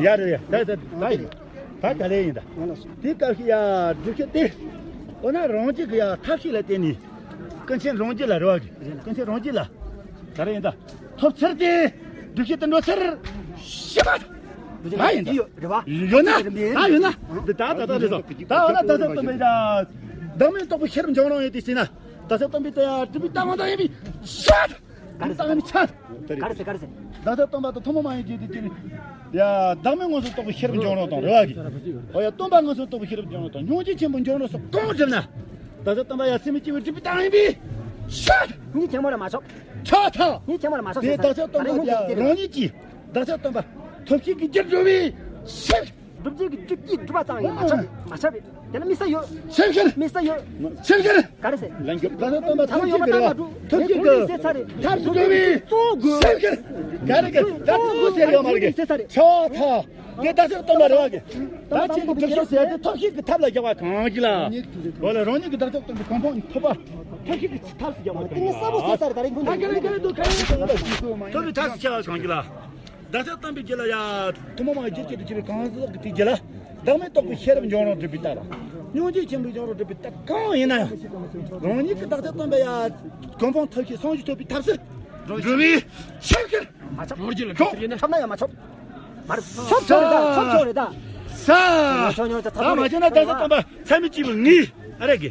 ཡ་རེད་ཡ། ད་ད་ད་ཡིན། ད་ག་ལེ་ཡིན་ད། དེ་སྐབས་ཤིག་ཡ་སྒྲུབ་བྱེད་དེ། འོ་ན་རང་རྒྱུད་ཀྱི་ཡ་ཐབས་ཤེས་ལ་བརྟེན་ནས། ཀུན་མཁྱེན་རང་རྒྱུད་ལ་རེད་བ་གི། ཀུན་མཁྱེན་རང་རྒྱུད་ལ། ག་རེ་ཡིན་ད། ཐོབ་ཚུལ་དེ། སྒྲུབ་བྱེད་དུ་འགྲོ་ཚུལ། ཤེས་པ། ད་ཡིན་ད། ཡོད་རེད་བ། ཡོད་ན། ད་ཡོད་ན། འདི་ད་ད་ད་རེད་དོ། ད་འོ་ན་ད་ད་སྟོན་པའི་ད། བདག་མེད་རྟོགས་པའི་ཤེས་རབ་འབྱོངས་རུང་ཡོད་དེ་ཟེར་ན། ད་ད་སྟོན་པའི་ད་ཡ་སྒྲུབ་པའི་རྟགས་ངོ་ན་ཡིན་པའི་ཤེས་པ། ག་རེ་ཟེར། ག་རེ་ཟེར། ག་རེ་ཟེར། བདག་ཅག་སྟོན་པ་དང་ཐུན་མོང་མ་ཡིན་གྱི་དེ་ཅི། ཡ། བདག་མེད་མངོན་སུམ་རྟོགས་པའི་ཤེས་རབ་འབྱོངས་རུང་དང་རེད་བ་གི། འོ་ཡ། སྟོན་པ་མངོན་སུམ་རྟོགས་པའི་ཤེས་རབ་འབྱོངས་རུང་དང་། མྱོང་བྱེད་ཆེན་པོ་འབྱོངས་རུང་སོགས་གང་བསྒྲུབ་ན། བདག་ཅག་སྟོན་པ་ཡ་ཚད་མས་སྐྱེ་བོའི་སྒྲུབ་པའི་རྟགས་ཡིན་པས། ཤེས། གཉིས་ཆེན་མོ་ལ་མ་ཆོག་ཆོག་ཐལ། གཉིས་ཆེན་མོ་ལ་མ་ཆོག་ཟེར་ས་རེད། བདག་ཅག་སྟོན་པ་ཡ་རང་ཉིད་ཀྱིས། བདག་ཅག་སྟོན་པ་ཐབས་ཤེས་ཀྱི་རྒྱུར་འགྲོ་བའི་ཤེས། སྒྲུབ་བྱེད་ཀྱི་རྒྱུ་རྐྱེན་སྒྲུབ་པ་ཙམ་ཡང་མ་ཁྱབ། མ་ཁྱབ་པས། དེ་ལ་དམིགས་བསལ་ཡོད། སེམས་ཤར། དམིགས་བསལ་ཡོད། སེམས་ཤར། ག་རེ་ཟེར། ལན་རྒྱབ། ད་ལྟ་སྟོན་པ་ཐམས་ཅད་ཀྱི་རེ་བ་ཐབས་ཀྱི་གི་ཐབས་སུ་འགྲོ་བའི་སེམས་ཤར། ག་རེ་གི་ད་གཙོ་བོ་ཟེར་ཡོད་མ་རེད་གི། ཆོག་ཐལ། དེ་བདག་ཅག་སྟོན་པ་རེད་བ་གི། ད་ཁྱེད་ཀྱི་གྲུབ་ཆོག་ཟེར་དེ་ཐབས་ཤེས་ཀྱི་ཐབས་ལ་རྒྱག་པ་གང་གི་ལ། འོ་ལ་རང་ཉིད་ཀྱི་བདག་ཅག་སྟོན་པའི་གོ་འཕང་ཐོབ་པ། ཐབས་ཤེས་ཀྱི་ཐབས་སུ་རྒྱག་པ་གང་གི་ལ། ད་ག་རེ་ག་རེ་འདུག་ག་རེ་འདུག་ཐོབ་པའི་ཐབས་སུ་བྱ་བ་གང་གི་ལ། བདག་ཅག་སྟོན་པའི་རྒྱུད་ལ་ཡ། ཐུན་མོང་མ་ཡི་རྒྱུད་ཀྱི་དུ་ཅི་རིགས་གང་ཟག་གི་དེ་རྒྱུད་ལ། བདག་མེད་རྟོགས་པའི་ཤེས་རབ་འབྱོངས་རུང་སྒྲུབ་པའི་རྟགས་དང་། མྱོང་བྱེད་ཆེན་པོ་འབྱོངས་རུང་སྒྲུབ་པའི་རྟགས་གང་ཡིན་ན་ཡང་། རང་ཉིད་ཀྱི་བདག་ཅག་སྟོན་པ་ཡ། གོ་འཕང་ཐབས་ཤེས་སངས་རྒྱས་ཐོབ་པའི་ཐབས་སུ་འགྲོ་བའི་སེམས་ཀྱི་མ་ཆོག་ཆོག་ཆོག་ན་ཡང་མ་ཆོག་མ་རེད། ཆོག་ཆོག་རེད་ད། ཆོག་ཆོག་རེད་ད། ས། ཆོག་ཆོག་ད་ད་མ་བྱས་ན་བདག་ཅག་སྟོན་པ་ཚད་མས་སྐྱེས་བུ་ངའི་ཨ་རེ་གི།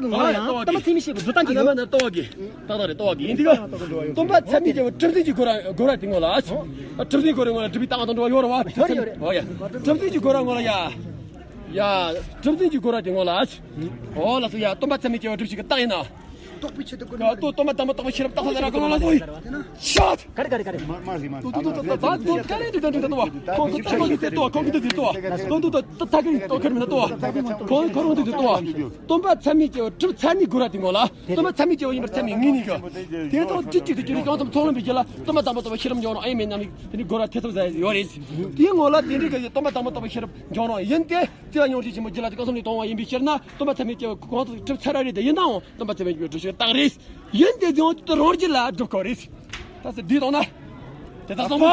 གི་ངོ་ལ་ཡང་སྟོན་པ་ཚད་མའི་བཤད་པའི་སྒྲུབ་སྟངས་ཀྱི་ཡོད། ལྟོ་གི་ཏག་ཏག་རེད། ལྟོ་གི་ཡིན་འདི་ག་སྟོན་པ་ཚད་མའི་བཤད་པའི་གྲུབ་ཚུལ་གྱི་གོ་ར་གོ་ར་དེ་ངོ་ལ། གྲུབ་ཚུལ་གོ་ར་ངོ་ལ་སྒྲུབ་པའི་ཏག་ཏག་འགྲོ་བ་ཡོད་རེད་བ། ཡོད་རེད་ཡོད་རེད། ཨོ་ཡ། གྲུབ་ཚུལ་གྱི་གོ་ར་ངོ་ལ་ཡ། ཡ། གྲུབ་ཚུལ་གྱི་གོ་ར་དེ་ངོ་ལ། ཨོ་ལགས་སོ། ཡ་སྟོན་པ་ཚད་མའི་བཤད་པའི་སྒྲུབ་བྱེད་ཀྱི་རྟགས་ཡིན་ན། རྟོགས་པའི་ཆེད་དུ་ཀ་ཏོ་སྟོན་པ་དང་པོ་རྟོགས་པའི་ཤེས་རབ་རྟགས་ལ་ར་གང་ལ་སོ་ཡི། ཤ། ག་རེ་ག་རེ་ག་རེ། མ་མ་རེད་མ་རེད། ཏོ་ཏོ་ཏོ་ཏོ་ཏོ་ཏོ་ག་རེ་འདི་ག་འདི་ག་ཏོ། ཁོང་གི་ཁོང་གི་ཟེར་ཏོ། ཁོང་གི་འདི་ཟེར་ཏོ། ཏོ་ཏོ་ཏོ་ཏོ་ཐ་གི་ཏོ་ཁེར་མི་ན་ཏོ། ཁོང་ཁོ་རང་འདི་ཟེར་ཏོ། སྟོན་པ་ཚད་མའི་བཤད་པའི་གྲུབ་ཚད་མའི་གོ་ར་དེ་ངོ་ལ། སྟོན་པ་ཚད་མའི་བཤད་པ་ཡིན་པར་ཚད་མའི་ངོས་ནས་གི། དེ་ལྟར་གཅིག་གཅིག་ཏུ་གྱུར་ནས་ཀྱང་ཙམ་ཚོགས་ལམ་པའི་རྒྱུད་ལ་སྟོན་པ་དང་པོ་རྟོགས་པའི་ཤེས་རབ་འབྱུང་རུང་ཨེ་མེད་སྙམ་ནས་དེ་ནི་གོ་ར་ཐེ་ཚོམ་ཟ་ཡོད་རེད། དེའི་ངོ་ལ་དེ་འདྲའི་གི་སྟོན་པ་དང་པོ་རྟོགས་པའི་ཤེས་རབ་འབྱུང་རུང་ཡིན་ཏེ། བརྩེ་བ་མྱོང་བྱེད་ཆེན་པོ་རྒྱུད་ལ་དེ་གང་ཙམ་ནས་མཐོང་བ་ཡིན་པའི་ཕྱིར་ན། སྟོན་པ་ཚད་མའི་བཤད་པའི་གོ་ར་གྲུབ་ཚད་ར་རེད་དེ། ཡིན་ནའང་སྟོན་པ་ཚད་མའི་བཤད་པའི་སྒྲུབ་བྱེད་རྟགས་རེད། ཡིན་ཏེ་ཡང་དེ་རང་རྒྱུད་ལ་སྒྲུབ་དགོས་རེད། ད་སེ་འདི་དང་ན། དེ་དག་ཚང་མ།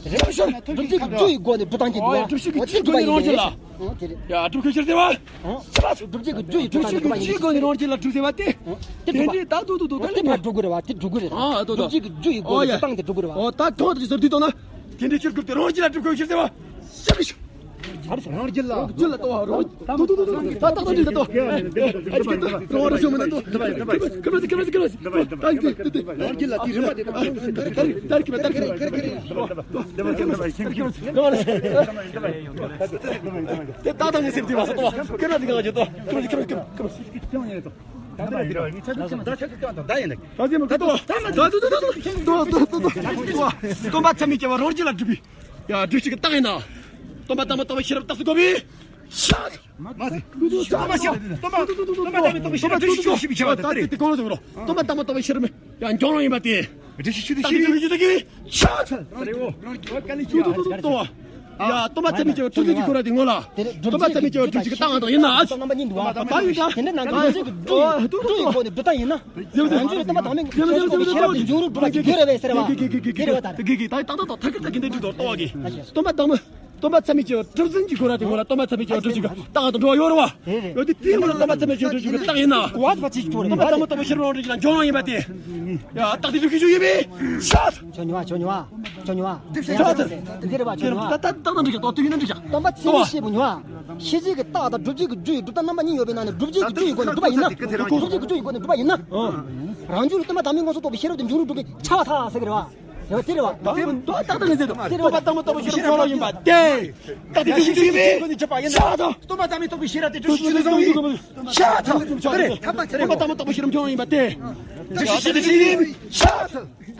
སྒྲུབ་བྱེད་ཀྱི་རྒྱུ་ཡི་སྒོ་ནས་སྒྲུབ་སྟངས་ཀྱི་འདུག་བ། སྒྲུབ་བྱེད་ཀྱི་རྒྱུ་ཡི་སྒོ་ནས་རང་རྒྱུད་ལ། ཡ་སྒྲུབ་ཁུལ་ཕྱིར་བརྩེ་བ། སྒྲུབ་བྱེད་ཀྱི་རྒྱུ་ཡི་སྒོ་ནས་སྒྲུབ་པ་ཡིན། སྒྲུབ་བྱེད་ཀྱི་རྒྱུ་ཡི་སྒོ་ནས་རང་རྒྱུད་ལ་སྒྲུབ་ཟེར་བ་དེ། དེ་འདྲའི་ད་དུ་དུ་དུ་ད་དེ་ཕར་སྒྲུབ་དགོས་རེད་བ། དེ་སྒྲུབ་དགོས་རེད། ཨ་དུ་དུ། སྒྲུབ་བྱེད་ཀྱི་རྒྱུ་ཡི་སྒོ་ནས་སྒྲུབ་སྟངས་དེ་སྒྲུབ་དགོས་རེད་བ། ཨོ་ད་ཐོག་དེ་ཟེར་དུས་དང་ན། དེ་འདྲའི་ཕྱིར་སྒྲུབ་སྟེ་རང་རྒྱུད་ལ་སྒྲུབ་ཁུལ་ཕྱིར་བརྩེ་བ། ཤ་བྱ། ཨ་རེ་རང་རྒྱུད་ལ། རྒྱུད་ལ་ལྟོ་བ་རང་། ཏོ་ཏོ་ཏོ་ཏོ་ཏོ། ད་ཏག་ཏག་འདི་ལ་ལྟོ། ཨ་ཅིག་གི་ཏོ། རང་རང་ཤོ་མ་ན་ཏོ། ཁ་མ་ཁ་མ་ཁ་མ། ད་འདི་འདི་འདི། རང་རྒྱུད་ལ་དེ་རིམ་པ་དེ་དང་། ད་རིག་ད་རིག་ད་རིག་ད་རིག། དེ་ཏག་ཏག་ངས་སེམས་དེ་བ་ས་ཏོ། ཁ་མ་དེ་གང་ཅི་ཏོ། ཁ་མ་ཁ་མ་ཁ་མ་ཁ་མ། ད་ཡིན་ད། ད་ཡིན་ད། ད་ཡིན་ད། ད་ད་ད་ད་ད་ད་ད་ད་ད་ད། སྟོན་པ་ཚད་མའི་བཤད་པ་རང་རྒྱུད་ལ་སྒྲུབ་པའི། ཡ་སྒྲུབ་བྱེད་ཀྱི་རྟགས་ཡིན་ན། སྟོན་པ་དང་པོ་རྟོགས་པའི་ཤེས་རབ་རྟགས་སུ་གོ་བའི། ཤ། མ་ཟེར། སྟོན་པ་ཤ། སྟོན་པ་སྟོན་པ་སྟོན་པ་དང་པོ་རྟོགས་པའི་ཤེས་རབ་སྒྲུབ་བྱེད་ཀྱི་རྟགས་རེད། དེ་གོང་ལ་ཟེར་རོ། སྟོན་པ་དང་པོ་རྟོགས་པའི་ཤེས་རབ་ཡང་འབྱུང་རུང་ཡིན་པ་དེ། རྒྱུ་ཤེས་རྒྱུ་ཤེས་རྒྱུ་ཤེས་རྒྱུ་ཤ། ཡ་སྟོན་པ་ཚད་མའི་བཤད་པ་གྲུབ་ཚུལ་གྱི་གོ་ར་དེ་ངོ་ལ། སྟོན་པ་ཚད་མའི་བཤད་པ་སྒྲུབ་བྱེད་ཀྱི་རྟགས་དང་ཡིན་ན། ད་ཡིན་ད། དེ་འདྲ་ནང་གི་རྒྱུ་ཡི་སྒོ་ནས་སྒྲུབ་སྟངས་ཡིན་ན། རང་རྒྱུད་ལ་སྟོན་པ་དང་པོའི་ཤེས་རབ་ཀྱི་འབྱུང་རུང་སྒྲུབ་པ་ཞིག་དགོས་རེད་བས་ཟེར་བ། དེ་རེད་བ་ད། སྟོན་པ་དང་པོ། སྟོན་པ་ཚད་མའི་བཤད་པ་གྲུབ་ཚུལ་གྱི་གོ་ར་དེ་ངོ་ལ་སྟོན་པ་ཚད་མའི་བཤད་པ་སྒྲུབ་བྱེད་ཀྱི་རྟགས་དང་འགྲོ་བ་ཡོད་རེད་བ། རེད་རེད། ཡོད་དེ་དེའི་ངོ་ལ་སྟོན་པ་ཚད་མའི་བཤད་པ་སྒྲུབ་བྱེད་ཀྱི་རྟགས་ཡིན་ན། གོ་བ་ཚད་པ་ཅིག་ཆོག་རེད། སྟོན་པ་དང་པོ་རྟོགས་པའི་ཤེས་རབ་རང་རྒྱུད་ལ་འབྱུང་རུང་ཡིན་པ་དེ། ཡ་རྟགས་དེ་སྒྲུབ་ཤེས་ཤིག་ཡོད་པས། ཤ། ཆོ་ཉོ་བ་ཆོ་ཉོ་བ་ཆོ་ཉོ་བ། ཤ་ཚ། འདི་རེད་བ་ཆོ་ཉོ་བ། ད་ད་ད་ད་འགྲིག་ཏོ་དུས་ཡིན་ན་འགྲིག་ཤ། སྟོན་པ་ཚད་མའི་བཤད་པ་ཉོ་བ། ཤེས་བྱེད་ཀྱི་རྟགས་དང་སྒྲུབ་བྱེད་ཀྱི་རྒྱུ་ཡི་སྒྲུབ་སྟངས་རྣམ་པ་གཉིས་ཡོད་པའི་ནང་ནས་སྒྲུབ་བྱེད་ཀྱི་རྒྱུ་ཡི་སྒོ་ནས་སྒྲུབ་པ་ཡིན་ན། སྒྲུབ་བྱེད་ཀྱི་རྒྱུ་ཡི་སྒོ་ནས་སྒྲུབ་པ་ཡིན་ན། རང་རྒྱུད་ལ་སྟོན་པ་དང་པོའི་ངོ་སོ་རྟོགས་པའི་ཤེས་རབ་དེ་འབྱུང་རུང་སྒྲུབ་པའི་ཆ་བ་ཐག་ཟེར་གི་རེད་བ། རེད་བ་དེ་རེད་བ། ད་དེ་ད་ད་ད་ངས་ཟེར་དང་། སྟོན་པ་དང་པོ་རྟོགས་པའི་ཤེས་རབ་འབྱུང་རུང་ཡིན་པ་དེ། རྟགས་དེ་སྒྲུབ་ཤེས་ཤིག་ཡིན་པས། ཤ་ཚ། སྟོན་པ་དང་པོའི་རྟོགས་པའི་ཤེས་རབ་དེ་སྒྲུབ་ཤེས་ཤིག་ཡིན་པས། ཤ་ཚ། དེ་རེད། སྟོན་པ་དང་པོ་རྟོགས་པའི་ཤེས་རབ་འབྱུང་རུང་ཡིན་པ་དེ། སྒྲུབ་ཤེས་ཤིག་ཡིན་པས། ཤ་ཚ།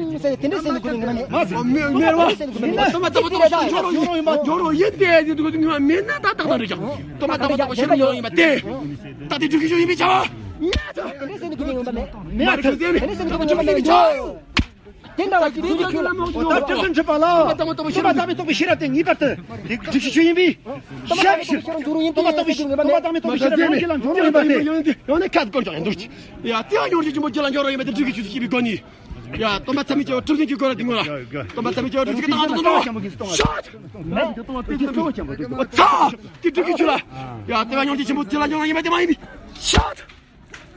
ཡོང་ཟེར་དེ་འདྲ་ཟེར་ནས་དགོས་ནི་ངོ་མ་མེད། མ་ཟེར། མེད་མེད་རེད་བ། དེ་འདྲ་ཟེར་ནས་དགོས་ནི་ངོ་མ་མེད། སྟོན་པ་དམ་པ་དམ་པ་ཞིག་འབྱོར་རོགས་ཡིན་པ་དེ། ད་ལྟ་དང་འདྲ་ཅག་སྟོན་པ་དམ་པ་དམ་པ་ཞིག་འབྱོར་རོགས་ཡིན་པ་དེ། ད་དེ་སྒྲུབ་ཞུ་ཞུ་ཡིན་པའི་བྱ་བ་མེད། དེ་འདྲ་ཟེར་ནས་དགོས་ནི་ངོ་མ་མེད། མེད། དེ་འདྲ་ཟེར་ནས་དགོས་ནི་ངོ་མ་མེད། དེ་འདྲ་བ་ཅིག་དེ་ཁྱོད་ལ་མ་འོ་ད་སྐྲག་ཁན་འཁྲིད་པ་ལ། དམ་པ་དམ་པ་ཞིག་སྟོན་པ་དམ་པའི་རྟོགས་པའི་ཤེས་རབ་དེ་ངེས་པར་དུ་སྒྲུབ་ཞུ་ཞུ་ཡིན་པའི་ཤ་བཞིན། དམ་པ་དམ་པའི་རྟོགས་པའི་ཤེས་རབ་འབྱོར་རོགས་ཡིན་ཏེ། དམ་པ་དམ་པའི་རྟོགས་པའི་ཤེས་རབ་ཡང་ཁྱེད་ལ་འབྱོར་རོགས་ཡིན་པ་སྟེ། ཡང་ནས་ཁ་སྐོར་ཀྱང་ཡང་འདུག་ཡ་དེ་ཡང་སྙིང་རྗེ་ཆེན་པོ་ཁྱེད་ལ་འབྱོར་རོགས་ཡིན་པ་དེ་སྒྲུབ་ཀྱི་ཆུ་ཚོད་ཀྱི་སྒོ་ནས། ཡ་སྟོན་པ་མཚན་མེད་སྐྱེ་བོ་གྲུབ་ཆེན་གྱི་སྐོར་ལ་དེ་ངོ་ལ། སྟོན་པ་མཚན་མེད་སྐྱེ་བོ་གྲུབ་ཆེན་གྱི་ཏང་ཏང་ཏང་ཏང་ཤོག་ད་དེ་སྒྲུབ་ཀྱི་ཆུ་ལ། ཡ་དེ་ཡང་སྙིང་རྗེ་ཆེན་པོ་ཁྱེད་ལ་འབྱོར་རོགས་ཡིན་པ་དེ་མ་ཡིན་པའི་ཤོག་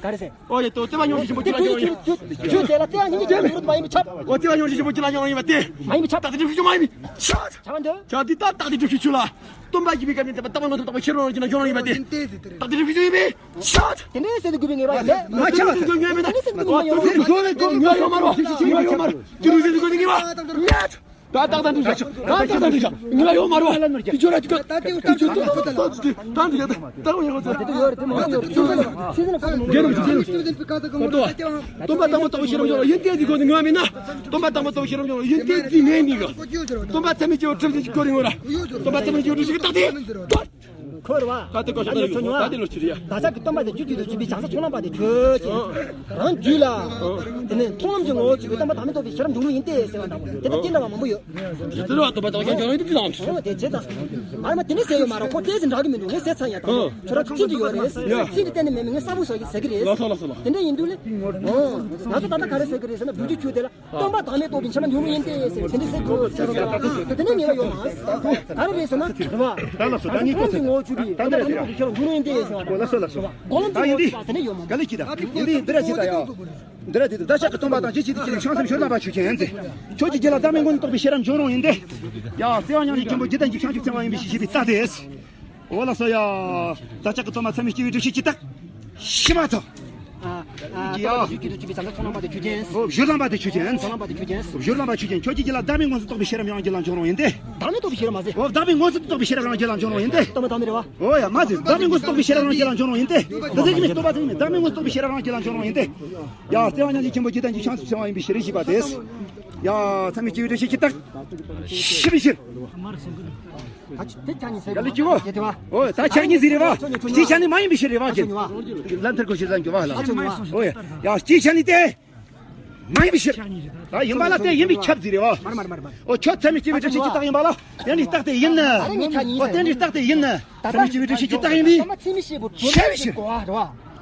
ག་རེ་ཟེར། ཨོ་ཡེ་ཏོ་ལྟེ་བ་ཉུང་ཤོས་ཆེན་པོ་ཅི་ལ་ཡོང་ཡིན། ཁྱོད་དེ་ལ་ལྟེ་བ་ཉུང་ཤོས་ཆེན་པོ་ཡོད་མ་ཡིན་པའི་ཆབ། ཨོ་ལྟེ་བ་ཉུང་ཤོས་ཆེན་པོ་ཅི་ལ་ཡོང་ཡིན་པ་དེ། མ་ཡིན་པའི་ཆབ། ད་དེ་སྒྲུབ་ཤུགས་ཆུང་མ་ཡིན་པའི་ཆབ། ཆ་བ་འདི། ཆ་འདི་ད་ད་དེ་སྒྲུབ་ཤུགས་ཆུང་ལ། སྟོན་པ་ཡིན་པའི་སྐབས་ནས་ད་ལྟ་བ་ང་ཚོ་ད་བ་ཤེས་རོགས་ཀྱི་ན་ཡོང་ཡིན་པ་དེ། ད་དེ་སྒྲུབ་ཤུགས་ཆུང་ཡིན་པའི་ཆབ། དེ་འདྲའི་སེམས་དུ་དགོས་པའི་ངེས་པ་ཡིན་ལས། མ་ཆབ། དེ་འདྲའི་སེམས་དུ་དགོས་པའི་ངེས་པ་ཡིན་ལས། ངོ་ཡོང་མ་རོ། ངོ་ཡོང་མ་རོ། དེ་འདྲའི་སེམས་དུ་དགོས་པའི་ངེས་པ་ཡིན་ལས། ད་ད་ད་འདུག་ད་ད་ད་འདུག་ངི་ལ་ཡོང་མ་རུང་། དེ་ཆོ་ར་ཅིག་ད་དེ་ད་ད་ད་ད་ཡོད་རེད། དེ་མ་ཡོད་རེད། རྒྱལ་རབས་ཀྱི་རྒྱལ་རབས་ཀྱི་སྟོན་པ་དམ་པ་ལྟ་བུ་ཤེས་རབ་འབྱོར་ཡོན་ཏན་གྱི་སྒོ་ནས་ངོ་མིན་ན། སྟོན་པ་དམ་པ་ལྟ་བུ་ཤེས་རབ་འབྱོར་ཡོན་ཏན་གྱི་ངོ་མིན་ན། སྟོན་པ་མཚན་མེད་སྐྱེ་བོ་གྲུབ་ཆེན་གྱི་སྐོར་ཡིན་ངོ་ར། སྟོན་པ་མཚན་མེད་སྐྱེ་བོ་གྲུབ་ཆེན་གྱི་སྐོར་ཡིན་ངོ་ར། སྟོན་པ་མཚན་མེད་སྐྱེ་བོ་གྲུབ་ཆེན་གྱི་རྟགས་དེ། འཁོར་བ། ད་ལྟ་གོ་ཤ་ད་ཡོད་ད་ལྟ་ལོ་ཕྱིར་ཡ། ད་ཆ་གི་སྟོན་པ་དེ་བཅུད་ཀྱི་དུ་བཅུད་པའི་བྱང་ས་ཕྱོགས་ལམ་པ་དེ་ཁྱོད་ཀྱིས། རང་རྒྱུད་ལ། དེ་ནས་མཐོང་ལམ་གྱི་ངོ་བོ་བཅུད་པའི་སྟོན་པ་དམ་པའི་རྟོགས་པའི་ཤེས་རབ་འབྱུང་ལུགས་ཡིན་ཏེ་ཟེར་བ་འདྲ་བོ་དེ་ལྟ་སྐྱེ་འདྲ་བ་མང་པོ་ཡོད། རེད་དེ་རེད་བ། སྟོན་པ་དམ་པའི་རྟོགས་པའི་ཤེས་རབ་འབྱུང་ལུགས་ཡིན་ཏེ་དེ་དང་། ཨོ་དེ་བྱེད་དང་། ཨ་མ་དེ་འདྲ་ཟེར་ཡོད་མ་རེད། ཁོ་དེ་ཟེར་འདྲ་གི་མི་འདུག་ངས་ཟེར་ཚར་ཡ་དང་། ཁྱོད་ར་ཚིག་འདི་ཡོད་རེད། ཚིག་འདི་གཏན་ནས་མེད་མི་ངས་གསལ་པོ་བཟོ་གི་ཟེར་གི་རེད། ལགས་སོ་ལགས་སོ་ལགས། དེ་འདྲ་ཡིན་དུས་ལེ། ཨོ། ང་ཚོ་ད་ལྟ་ག་རེ་ཟེར་གི་རེད་ཟེར་ན་བུ་རྒྱུད་ཁྱོད་དེ་ལ། སྟོན་པ་དམ་པའི་རྟོགས་པའི་ཤེས་རབ་འབྱུང་ལུགས་ཡིན་ཏེ་ཟེར་དེ་འདྲ་ཟེར་དགོས་ཟེར་བ་དེ་ནས་ཉེས་པ་ཡོད་མ་རེད། ག་རེ་རེད་ཟེར་ན་རེད་བ། ད་ལགས་སོ། ད་ངས་ཁྱོད་ཚོ་ད་ལྟ་རེད་དེ། ངོ་བོ་བཅུ་པའི་ད་ལྟ་རེད་དེ། ཤེས་རབ་འབྱུང་ལུགས་ཡིན་ཏེ་ཟེར་བ། གོ་ལ་སོ་ལ་སོ། གོ་ལ་ད་ཡིན་དེ། ག་ལེ་ཅི་ད། ཡིན་དེ་འདི་ར་ཅི་ད་ཡ། འདི་ར་དེ་དུ་བདག་ཅག་གི་སྟོན་པ་དང་རྗེ་ཅི་དེ་ཅི་ལ་བྱང་སེམས་ཤོར་ལ་བ་ཆུ་ཆེན་ཟེར། ཁྱོད་ཀྱི་རྒྱུད་ལ་བདག་མེད་མངོན་དུ་རྟོགས་པའི་ཤེས་རབ་འབྱུང་རུང་ཡིན་ཏེ། ཡ་བརྩེ་བ་མཉམ་གཞག་ཆེན་པོ་ཇི་ལྟར་འཇིག་བྱང་ཆུབ་སེམས་དཔའ་ཡིན་པའི་ཕྱིར་ཞེས་པའི་རྟགས་དེ། འོ་ལགས་སོ་ཡ། བདག་ཅག་གི་སྟོན་པ་མཚན་མེད་སྐྱེ་བོའི་སྒྲུབ་བྱེད་ཀྱི་རྟགས། ཤི་མ་ཐོ། ཨ། ཨ། ཡ། སྟོན་པ་རྒྱུད་ཀྱི་དུ་བཅུད་པའི་བྱང་ཆུབ་ཚོགས་ལམ་པ་དེ་ཆུ་ཆེན། འོ་བཞུགས་ལམ་པ་དེ་ཆུ་ཆེན། ཚོགས་ལམ་པ་དེ་ཆུ་ཆེན། བཞུགས་ལམ་པ་ཆུ་ཆེན། ཁྱོད་ཀྱི་རྒྱུད་ལ་བདག་མེད་མངོན་སུམ་རྟོགས་པའི་ཤེས་རབ་ཡང་རྒྱུད་ལ་འབྱུང་རུང་ཡིན་ཏེ། བདག་མེད་རྟོགས་པའི་ཤེས་རབ་མ་ཟེར། འོ་བདག་མེད་མངོན་སུམ་རྟོགས་པའི་ཤེས་རབ་ཡང་རྒྱུད་ལ་འབྱུང་རུང་ཡིན་ཏེ། སྟོན་པ་བདག་མེད་རེད་བ། འོ་ཡ་མ་ཟེར། བདག་མེད་མངོན་སུམ་རྟོགས་པའི་ཤེས་རབ་ཡང་རྒྱུད་ལ་འབྱུང་རུང་ཡིན་ཏེ། ད་ཟེར་གྱི་མེད། སྟོན་པ་ཟེར་གྱི་མེད། བདག་མེད་མངོན་སུམ་རྟོགས་པའི་ཤེས་རབ་ཡང་རྒྱུད་ལ་འབྱུང་རུང་ཡིན་ཏེ། ཡ་བརྩེ་བ་མཉམ་གཞག་ཆེན་པོ་ཇི་ལྟར་འཇིག་བྱང་ཆུབ་སེམས་དཔའ་ཡིན་པའི་ཕྱིར་ཞེས་པ་དེ། ཡ་མཚན་མེད་སྐྱེ་བོའི་སྒྲུབ་བྱེད་ཀྱི་རྟགས། ཤི་བའི་ཕྱིར། ད་ཆ་དེ་ཆ་གཉིས་ཟེར་ག་ལེ་ཅི་གོ། ཡེ་དེ་བ། འོ་ད་ཆ་གཉིས་ཟེར་རེད་བ། སྤྱི་ཆ་ནི་མ་ཡིན་པའི་ཕྱིར་རེད་བ་ཀྱེ། ལམ་ཐར་གོ་ཞེས་བསམ་གྱི་བ་ལ། འོ་ཡ། ཡ་སྤྱི་ཆ་ནི་དེ། མ་ཡིན་པའི་ཕྱིར། ད་ཡིན་པ་ལ་དེ་ཡིན་པའི་ཁྱབ་ཟེར་རེད་བ། འོ་ཁྱོད་མཚན་མེད་སྐྱེ་བོའི་སྒྲུབ་བྱེད་ཀྱི་རྟགས་ཡིན་པ་ལ། ཡང་ནི་རྟགས་དེ་ཡིན་ན། འོ་དེ་འདྲའི་རྟགས་དེ་ཡིན་ན། མཚན་མེད་སྐྱེ་བོའི་སྒྲུབ་བྱེད་ཀྱི་རྟགས་ཡིན་པའི། ཤི་བའི་ཕྱིར།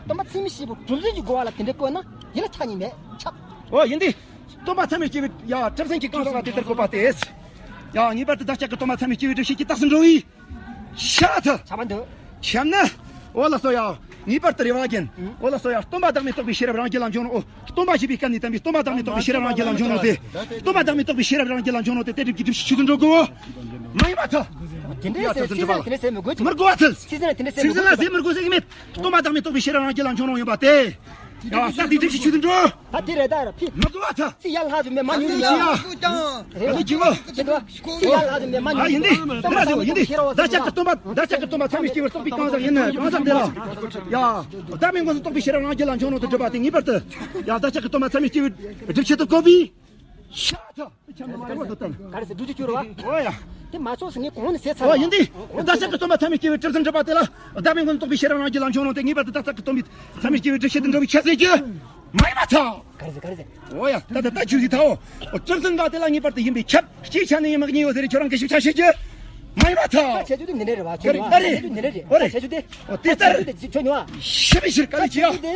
སྟོན་པ་མཚན་མེད་སྐྱེ་བོའི་སྒྲུབ་བྱེད་ཀྱི་རྟགས་ཡིན་པ་ལ་དེ་འདྲའི་བཀོད་ན་ཡིན་ལ་ཆ་གཉིས་མེད་ཁྱབ། འོ་ཡིན་ཏེ། སྟོན་པ་མཚན་མེད་སྐྱེ་བོའི་ཡ་གྲུབ་ཆེན་གྱི་སྐུ་གསུང་ལ་དེ་ལྟར་བཀོད་པ་སྟེ། ཡ་ངེས་པར་དུ་བདག་ཅག་གི་སྟོན་པ་མཚན་མེད་སྐྱེ་བོའི་སྒྲུབ་བྱེད་ཀྱི་རྟགས་སུ་འགྲོ་བའི། ཤ་ཐུ། ཆ་བ་འདི། ཁྱབ་ན། འོ་ལགས་སོ་ཡ། ངེས་པར་དུ་རེ་བ་རྒྱན། འོ་ལགས་སོ་ཡ། སྟོན་པ་བདག་མེད་རྟོགས་པའི་ཤེས་རབ་རང་རྒྱུད་ལ་འབྱོངས་རོགས། སྟོན་པ་ཞེས་པའི་སྐབས་ནས་བསྟན་པའི་སྟོན་པ་བདག་མེད་རྟོགས་པའི་ཤེས་རབ་རང་རྒྱུད་ལ་འབྱོངས་རོགས་ཏེ། སྟོན་པ་བདག་མེད་རྟོགས་པའི་ཤེས་རབ་རང་རྒྱུད་ལ་འབྱོངས་རོགས་ཏེ། དེ་སྒྲུབ་ཀྱི་སྒྲུབ་བྱེད་ཆོས་སུ་འགྲོ་དགོས། མ་ཡིན་པར་ཐལ། དེ་འདྲའི་ཡ་ཚོད་ཚོད་འདྲ་བ་ལ། དེ་འདྲའི་ཟེར་མི་དགོས་ཀྱི། མི་དགོས་པར་ཐལ། ཚིག་ཟིན་ལ་དེ་འདྲའི་ཟེར་མི་དགོས་ཀྱི། ཚིག་ཟིན་ལ་ཟེར་མི་དགོས་ཟེར་གྱི་མེད། སྟོན་པ་བདག་མེད་རྟོགས་པའི་ཤེས་རབ་རང་རྒྱུད་ལ་འབྱོངས་རོགས་ཡིན་པ་སྟེ། ཡ་ས་དེ་སྒྲུབ་བྱེད་ཆོས་སུ་འགྲོ། ད་དེ་རེད་ད་ར་ཕི། མི་དགོས་པར་ཐལ། ཚིག་ཡ་ལྷག་ཟིན་མེད་མ་ཉུང་ཡིན་ཡ། ཡ་ལ་ཅི་གོ། ཚིག་ཡ་ལྷག་ཟིན་མེད་མ་ཉུང་ཡིན། ཡིན་ཏེ། འདི་ལ་ཟེར་བ་ཡིན་ཏེ། བདག་ཅག་གི་སྟོན་པ་བདག་ཅག་གི་སྟོན་པ་ཚད་མེད་སྐྱེ་བོའི་རྟོགས་པའི་གང་ཟག་ཡིན་ན་གང་ཟག་དེ་ལ། ཡ། བདག་མེད་མངོན་སུམ་རྟོགས་པའི་ཤེས་རབ་རང་རྒྱུད་ལ་འབྱོངས་རོགས་ཏེ་སྒྲུབ་པ་སྟེ། ངེས་པར་དུ། ཡ་བདག་ཅག་གི་སྟོན་པ་ཚད་མེད་སྐྱེ་བོའི་སྒྲུབ་བྱེད་དུ་བཀོད་པའི། ཤ་ཐ། ག་རེ་ཟེར་སྒྲུབ་ཀྱི་སྐྱོར་བ། འོ་ཡ། དེ་མ་ཚོགས་སུ་ངས་གོང་ནས་ཟེར་ཚར་བ། འོ་ཡིན་ཏེ། བདག་ཅག་གི་སྟོན་པ་ཚད་མེད་སྐྱེ་བོའི་སྒྲུབ་ཟིན་སྒྲུབ་པ་དེ་ལ། བདག་མེད་མངོན་སུམ་རྟོགས་པའི་ཤེས་རབ་རང་རྒྱུད་ལ་འབྱོངས་རོགས་ཏེ། ངེས་པར་དུ་བདག་ཅག་གི་སྟོན་པའི་ཚད་མེད་སྐྱེ་བོའི་སྒྲུབ་བྱེད་དུ་འགྲོ་བའི་ཁྱད་ཟེར་གྱི། མ་ཡིན་པར་ཐལ། ག་རེ་ཟེར་ག་རེ་ཟེར། འོ་ཡ། ད་ལྟ་ད་ཆུ་ཟིག་ཐའོ། སྒྲུབ་ཟིན་པ་དེ་ལ་ངེས་པར་དུ་ཡིན་པའི་ཁྱབ། སྤྱིའི་ཆ་ནས་ཡིན་མ་ཡིན་ཡོད་ཟེར། ཁྱོད་རང་གི་ཞིབ་ཆ་བྱེད་རྒྱུ། མ་ཡིན་པར་ཐལ། ཁྱབ་བྱེད་རྒྱུ་དེ་འདི་འདྲ་རེད་བ། ཁྱོད་ནི་བ། ཨ་རེ། ཁྱབ་བྱེད་རྒྱུ་དེ། འོ་དེ་ལྟར། ཁྱབ་བྱེད་རྒྱུ་དེ་ཁྱོད་ནི་བ། ཞིབ་པའི་ཕྱིར་ག་ལ་ཁྱབ་བྱེད་རྒྱུ་དེ།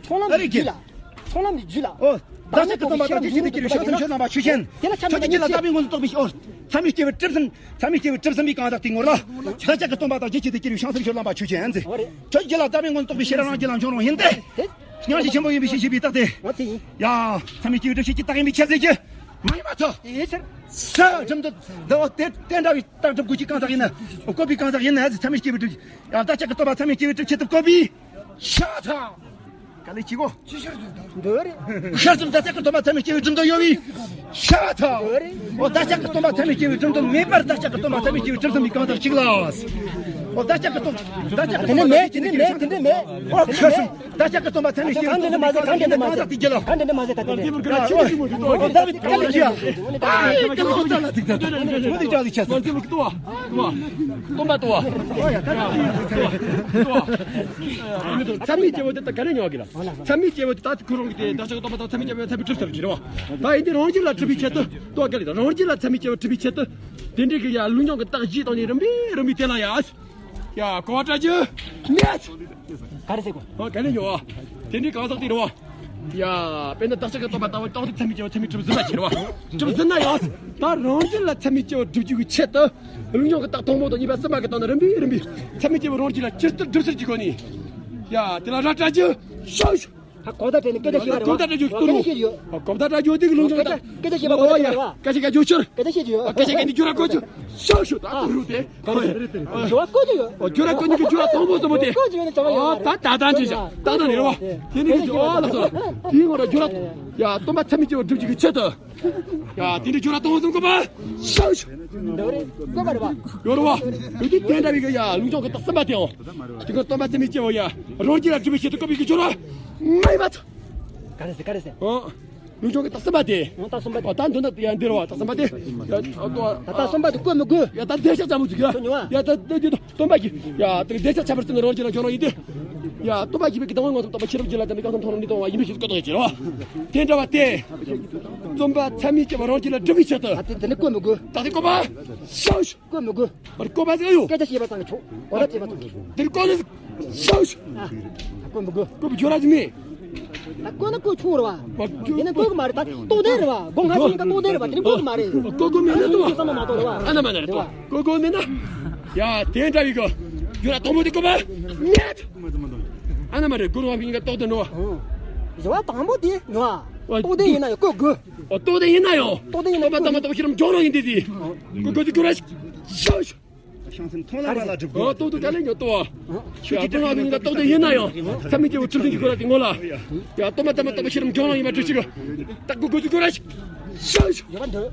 ཚོགས་ལམ་གྱི་རྒྱུད་ལ། ཚོགས་ལམ་གྱི་རྒྱུད་ལ། འོ། བདག་ཅག་གི་སྟོན་པ་དང་རྒྱུད་གཅིག་ཏུ་གྱུར་པའི་བྱང་སེམས་ཆོས་རྣམ་པ་ཆོས་ཅན། དེ་ལ་ཁྱབ་མི་ཁྱོད་ཀྱི་རྒྱུད་ལ་བདག་མེད་མངོན་སུམ་རྟོགས་པའི། འོ། ཚད་མེད་སྐྱེ་བོའི་སྒྲུབ་ཟིན། ཚད་མེད་སྐྱེ་བོའི་སྒྲུབ་ཟིན་པའི་གང་ཟག་དེའི་ངོར་ལ། བདག་ཅག་གི་སྟོན་པ་དང་རྒྱུད་གཅིག་ཏུ་གྱུར་པའི་བྱང་སེམས་ཆོས་རྣམ་པ་ཆོས་ཅན་ཟེར། འོ་རེད། ཁྱོད་ཀྱི་རྒྱུད་ལ་བདག་མེད་མངོན་སུམ་རྟོགས་པའི་ཤེས་རབ་རང་རྒྱུད་ལ་འབྱོངས་རོགས་ཡིན་ཏེ། དེ། སྙིང་རྗེ་ཆེན་པོ་ཡིན་པའི་ཕྱིར་ཞེས་པའི་རྟགས་ཏེ། འོ་དེ་ཡིན། ཡ། ཚད་མེད་སྐྱེ་བོའི་སྒྲུབ་བྱེད་ཀྱི་རྟགས་ཡིན་པའི་ཕྱིར་ཟེར་གྱི། མ་ཡིན་པར་ཐལ། དེའི་ཕྱིར། ས་སྒྲུབ་འདོད་འདི་འོ་དེ་དེ་འདྲ་བའི་རྟགས་སྒྲུབ་དགོས་ཀྱི་གང་ཟག་ཡིན་ན། བཀོད་པའི་གང་ཟག་ཡིན་ན་ཚད་མེད་སྐྱེ་བོའི་སྒྲུབ། ཡང་བདག་ཅག་གི་སྟོན་པ་ཚད་མེད་སྐྱེ་བོའི་སྒྲུབ་བྱེད་དུ་བཀོད་པའི། ཤ་ཐ། ག་ལས་ཅི་གོ། འདོད་རེད། ཤ་ཚུལ་བདག་ཅག་གི་སྟོན་པ་ཚད་མེད་སྐྱེ་བོའི་སྒྲུབ་འདོད་ཡོད་པའི། ཤ་ཐ། འདོད་རེད། འོ་བདག་ཅག་གི་སྟོན་པ་ཚད་མེད་སྐྱེ་བོའི་སྒྲུབ་འདོད་མེད་པར་བདག་ཅག་གི་སྟོན་པ་ཚད་མེད་སྐྱེ་བོའི་སྒྲུབ་ཟིན་པའི་གང་ཟག་ཅིག་ལ། འོ་བདག་ཅག་གི་སྟོན། བདག་ཅག་གི་སྟོན་པ་དེ་ནི་མེད། དེ་ནི་མེད། དེ་ནི་མེད། འོ་ཤ་ཚུལ། བདག་ཅག་གི་སྟོན་པ་ཚད་མེད་སྐྱེ་བོའི་སྒྲུབ་འདོད་མེད་པར་བདག་ཅག་གི་སྟོན་པ་ཚད་མེད་སྐྱེ་བོའི་སྒྲུབ་ཟིན་པའི་གང་ཟག་ཅིག་ལ། གང་དེ་ནི་མ་ཟད་ད་དེ་ནི། གང་དེ་ནི་མ་ཟད་ད་དེ་ནི། འོ་ད་བི་ཀ་ལི་ཅི་ཡ། ཨ་ཀ་ལི་ཅི་ཡ། ཏོ་བ། ཏོ་བ། སྟོན་པ་ཏོ་བ། ཚད་མེད་སྐྱེ་བོ་དེ་ད་ག་རེ་ཉོ་གི་ལ། ཚད་མེད་སྐྱེ་བོ་དེ་ད་ཁོ་རང་གི་དེ་བདག་ཅག་སྟོན་པ་དང་ཚད་མེད་སྐྱེ་བོ་ཚད་མེད་གྲུབ་ཟེར་གྱི་རེད་བ། ད་ཡིན་དེ་རང་རྒྱུད་ལ་གྲུབ་པའི་ཆེད་དུ་ལྟོ་ག་ལ་རང་རྒྱུད་ལ་ཚད་མེད་སྐྱེ་བོ་གྲུབ་པའི་ཆེད་དུ། དེ་འདྲའི་གི་ཡ་ལུགས་འབྱུང་གི་རྟགས་བཞི་དང་ནི་རིམ་པས་རིམ་པས་དེ་ལ་ཡ། ཡ་གོ་བ་སྤྲད་རྒྱུ་མེད། ག་རེ་ཟེར་གོ། ཨ་ག་ལེ་ཡོ། དེ་འདྲའི་གང་ཟག་དེ་རེད་བ། ཡ། དཔེར་ན་བདག་ཅག་གི་སྟོན་པ་ལྟ་བུ་སྟོང་དུ་ཚད་མེད་སྐྱེ་བོ་ཚད་མེད་གྲུབ་ཟིན་པ་ཁྱེར་བ། གྲུབ་ཟིན་ན་ཡང་། ད་རང་རྒྱུད་ལ་ཚད་མེད་སྐྱེ་བོ་སྒྲུབ་རྒྱུ་གི་ཆེད་དུ། ལུགས་འབྱུང་གི་རྟགས་དང་པོ་དང་གཉིས་པ་གསུམ་པ་གི་སྟེང་ན་རིམ་པས་རིམ་པས་ཚད་མེད་སྐྱེ་བོ་རང་རྒྱུད་ལ་ཇི་ལྟར་སྒྲུབ་ཟེར་གྱི་སྒོ་ནས། ཡ། དེ་ལ་ར་སྤྲད་རྒྱུ་ཤོག་ཤོག་ཧ་གོ་བརྡ་སྤྲད་ནས་སྐད་ཆ་བཤད་པ་རེད་བ། གོ་བརྡ་སྤྲད་རྒྱུ་སྐད་ཆ་བཤད་རྒྱུ་ཡོད། གོ་བརྡ་སྤྲད་རྒྱུ་དེ་གི་ལུགས་འབྱུང་གི་རྟགས། སྐད་ཆ་བཤད་པ་གོ་བརྡ་སྤྲད་པ་རེད་བ། སྐད་ཆ་སྐད་རྒྱུ་ཆོར། སྐད་ཆ་བཤད་རྒྱུ་ཡོད། སྐད་ཆ་སྐད་རྒྱུ་ཆོར་གོ་ཆོར། ཤོག་ཤོག་ད་ཨ་རུ་དེ། ཇོ་བ་བཀོད་ཀྱི་ཡོད། ཨོ་ཇོ་ར་བཀོད་ནི་གི་ཇོ་ར་དང་པོ་སོ་མོ་དེ། བཀོད་ཀྱི་ཡོད་ནི་ཇོ་བ་ཡོད་མ་རེད། ཨོ་ད་ད་ད་ཅི་ཞག་ད་ད་ནི་རེད་བ། དེ་ནི་གི་ཨོ་ལ་སོ། དེའི་ངོ་ར་ཇོ་ར། ཡ་སྟོན་པ་ཚད་མེད་སྐྱེ་བོ་སྒྲུབ་རྒྱུ་གི་ཆེད་དུ། ཡ་དེ་འདྲའི་ཇོ་ར་དང་པོ་སོ་མོ་གོ་པ། ཤོག་ཤོག་འདི་རེད་བཀོད་པ་རེད་བ། ཡོད་རེད་བ། ཡོད་དེ་དེ་འདྲ་བའི་གི་ཡ་ལུགས་འབྱུང་གི་རྟགས་གསུམ་པ་དེའོ། དེ་གི་སྟོན་པ་ཚད་མེད་སྐྱེ་བོ་ཡ་རང་རྒྱུད་ལ་སྒྲུབ་པའི་ཆེད་དུ་བཀོད་པའི་གི་ཇོ་ར། མ་ཡིན་པ། ག་རེ་ཟེར་ག་རེ་ཟེར། ཨོ། ལུགས་འབྱུང་གི་རྟགས་གསུམ་པ་དེ། ཨོ་རྟགས་གསུམ་པ་དེ། ཨོ་ད་འདོན་ན་ཡང་འདིར་བ་རྟགས་གསུམ་པ་དེ། ད་རྟགས་གསུམ་པ་དེ་བཀོད་མི་དགོས། ཡ་ད་བདེ་གཤེགས་ཚ་མོ་ཚུགས་ཡ། ཡ་ད་བདེ་བདེ་སྟོན་པ་གི། ཡ་ད་བདེ་གཤེགས་ཁྱད་པར་ཅན་རང་རྒྱུད་ལ་འབྱོངས་རོགས་ཡིན་ཏེ། ཡ་སྟོན་པ་གི་བོད་ཀྱི་དང་པོའི་མངོན་སུམ་རྟོགས་པ་ཤེས་རབ་རྒྱུད་ལ་དམ་པའི་གང་ཟག་མཐོང་རུང་ནི་དང་བ་ཡིན་པའི་ཕྱིར་བཀོད་དོ་ཡ་ཅེ་རེད་བ། དེ་འདྲ་བ་དེ། རྩོམ་པ་ཚད་མེད་སྐྱེ་བོ་རང་རྒྱུད་ལ་སྒྲུབ་པའི་ཆེད་དུ། ད་དེ་དེ་ནི་བཀོད་མི་དགོས། ད་དེ་བཀོད་པ། ཤོག་ཤོག་བཀོད་མི་དགོས། བཀོད་པ་ཟེར་ཡོད། སྐད་ཆ་བཤད་པ་ཙམ་གྱིས་ཆོག་གོ་བརྡ་སྤྲད་པ་ཙམ་གྱིས་ཆོག་དེར་བཀོད་ནས་ཤོག་ཤོག་ཨ། བཀོད་མི་དགོས། བཀོད་པའི་ཇོ་ར་ཅིག་མེད། ད་བཀོད་ན་བཀོད་ཆོག་རེད་བ། དེ་ནི་བཀོད་གི་མ་རེད། ད་རྟོགས་ལྡན་རེད་བ། སྒོ་ང་ཚོ་གཉིས་ཀ་རྟོགས་ལྡན་རེད་བ། དེ་ནི་བཀོད་གི་མ་རེད། བཀོད་དགོས་མེད་ན་ད་བ། བསམ་བློ་མ་གཏོང་རེད་བ། ཨ་ན་མ་ན་རེད་ད། བཀོད་དགོས་མེད་ན། ཡ་དེ་འདྲ་བའི་གི་ཇོ་ར་དང་པོ་དེ་བཀོད་པ་མེད། ཨ་ན་མ་རེད། སྒོ་ང་ཚོ་གཉིས་ཀ་རྟོགས་ལྡན་རེད་བ། ཇོ་ར་དང་པོ་དེ་ནོ། རྟོགས་ལྡན་ཡིན་ན་ཡང་བཀོད་དགོས། ཨོ་རྟོགས་ལྡན་ཡིན་ན་ཡང་། རྟོགས་ལྡན་ཡིན་ན་སྟོན་པ་དང་པོ་ལྟ་བུ་ཤེས་རབ་འབྱོངས་རོགས་ཡིན་ཏེ་ཟེར། བཀོད་དགོས་ཟེར་གྱི་རེད། ཤོག་ཤོག་བྱང་སེམས་མཐོང་ལམ་པ་ལ་སྒྲུབ་དགོས། ཨོ་རྟོགས་དགོས་ག་ལེ་ཉོ་ལྟོ་བ། ཤོག་ཅིག་ཅིག་ལྟོ་བ་ཉིད་ལ་རྟོགས་ལྡན་ཡིན་ན་ཡང་། ཚད་མེད་སྐྱེ་བོ་གྲུབ་ཟིན་གྱི་སྐོར་ལ་དེ་ངོ་ལ། ཡ་སྟོན་པ་དང་པོ་ལྟ་བུ་ཤེས་རབ་འབྱོངས་རོགས་ཡིན་པ་སྒྲུབ་ཤིག་ད་བཀོད་དགོས་ཟེར་གྱི་རེད། ཤོག་ཤོག་ཡོད་པ་འདོད།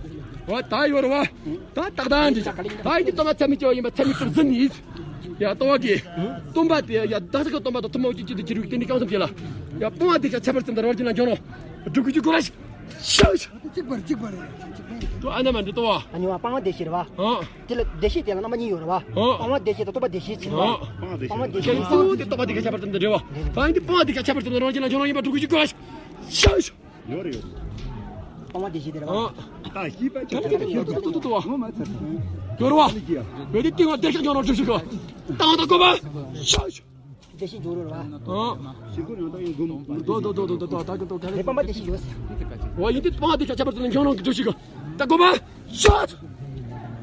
ཨོ་ད་ཡོད་རེད་བ། ད་ཏག་ཏག་འདི་ད་ཡིན་གྱི་སྟོན་པ་ཚད་མེད་སྐྱེ་བོ་ཡིན་པ་ཚད་མེད་གྲུབ་ཟིན་ནི། ཡ་ལྟོ་བ་གི། སྟོན་པ་དེ་ཡ་བདག་ཅག་གི་སྟོན་པ་དང་ཐུན་མོང་གཅིག་ཏུ་གྱུར་བའི་དེ་འདྲའི་རྐྱང་སེམས་ཅན་ལ། ཡ་སྤོང་བ་བདེ་ཁྱབ་ཁྱད་པར་ཅན་དུ་རང་རྒྱུད་ལ་འབྱོངས་རོགས། སྒྲུབ་དགོས་ཀྱི་སྐོར་ལ། ཤག་ཤག་གཅིག་པར་གཅིག་པར། ཏོ་ཨ་ན་མ་འདི་ལྟོ་བ། ཨ་ནི་བ་སྤང་བ་བདེ་གཤེགས་རེད་བ། ཨ། དེ་ལ་བདེ་གཤེགས་དེ་ལ་རྣམ་པ་གཉིས་ཡོད་རེད་བ། ཨ། སྤང་བ་བདེ་གཤེགས་དང་རྟོགས་པ་བདེ་གཤེགས་ཕྱིར་བ། ཨ། སྤང་བ་བདེ་གཤེགས་ཁྱེད་ཚོ་དེ་རྟོགས་པ་བདེ་ཁྱབ་ཁྱད་པར་ཅན་དུ་འདྲེས་པ། ད་ཡིན་དེ་སྤང་བ་བདེ་ཁྱབ་ཁྱད་པར་ཅན་དུ་རང་རྒྱུད་ལ་འབྱོངས་རོགས་ཡིན་པ་སྒྲུབ་དགོས་ཀྱི་སྐོར་ལ། ཤག་ཤག་ཡོད་རེད་ཡོད། སྤང་བ་བདེ་གཤེགས་དེ་རེད་བ། ཨ། ད་ཤེས་པ་ཆ་ཆ་ཆ་ཤེས་ཏོ་ཏོ་ཏོ་ཏོ་ཏོ་བ། ངོ་མ་ཚར། ཡོད་རེད་བ། ཡོད་དེ་སྟེང་བ་བདེ་གཤེགས་འབྱོངས་རོགས་སྒྲུབ་ཤིག་གོ། ཏང་ཏང་གོ་བ། ཤག་ཤག་བདེ་གཤེགས་འབྱོངས་རོགས་རེད་བ། ཨ། ཤི་ཁུ་ཡང་ཏང་ཡིན་གོ། ཏོ་ཏོ་ཏོ་ཏོ་ཏོ་ཏོ་ད་གི་ཏོ་ག་རེ། མེད་པ་མ་བདེ་གཤེགས་ཡོད། བ་ཡིན་དེ་སྤང་བ་བདེ་ཁྱབ་ཁྱད་པར་ཅན་དུ་འབྱོངས་རོགས་སྒྲུབ་ཤིག་གོ། ད་གོ་བ། ཤག་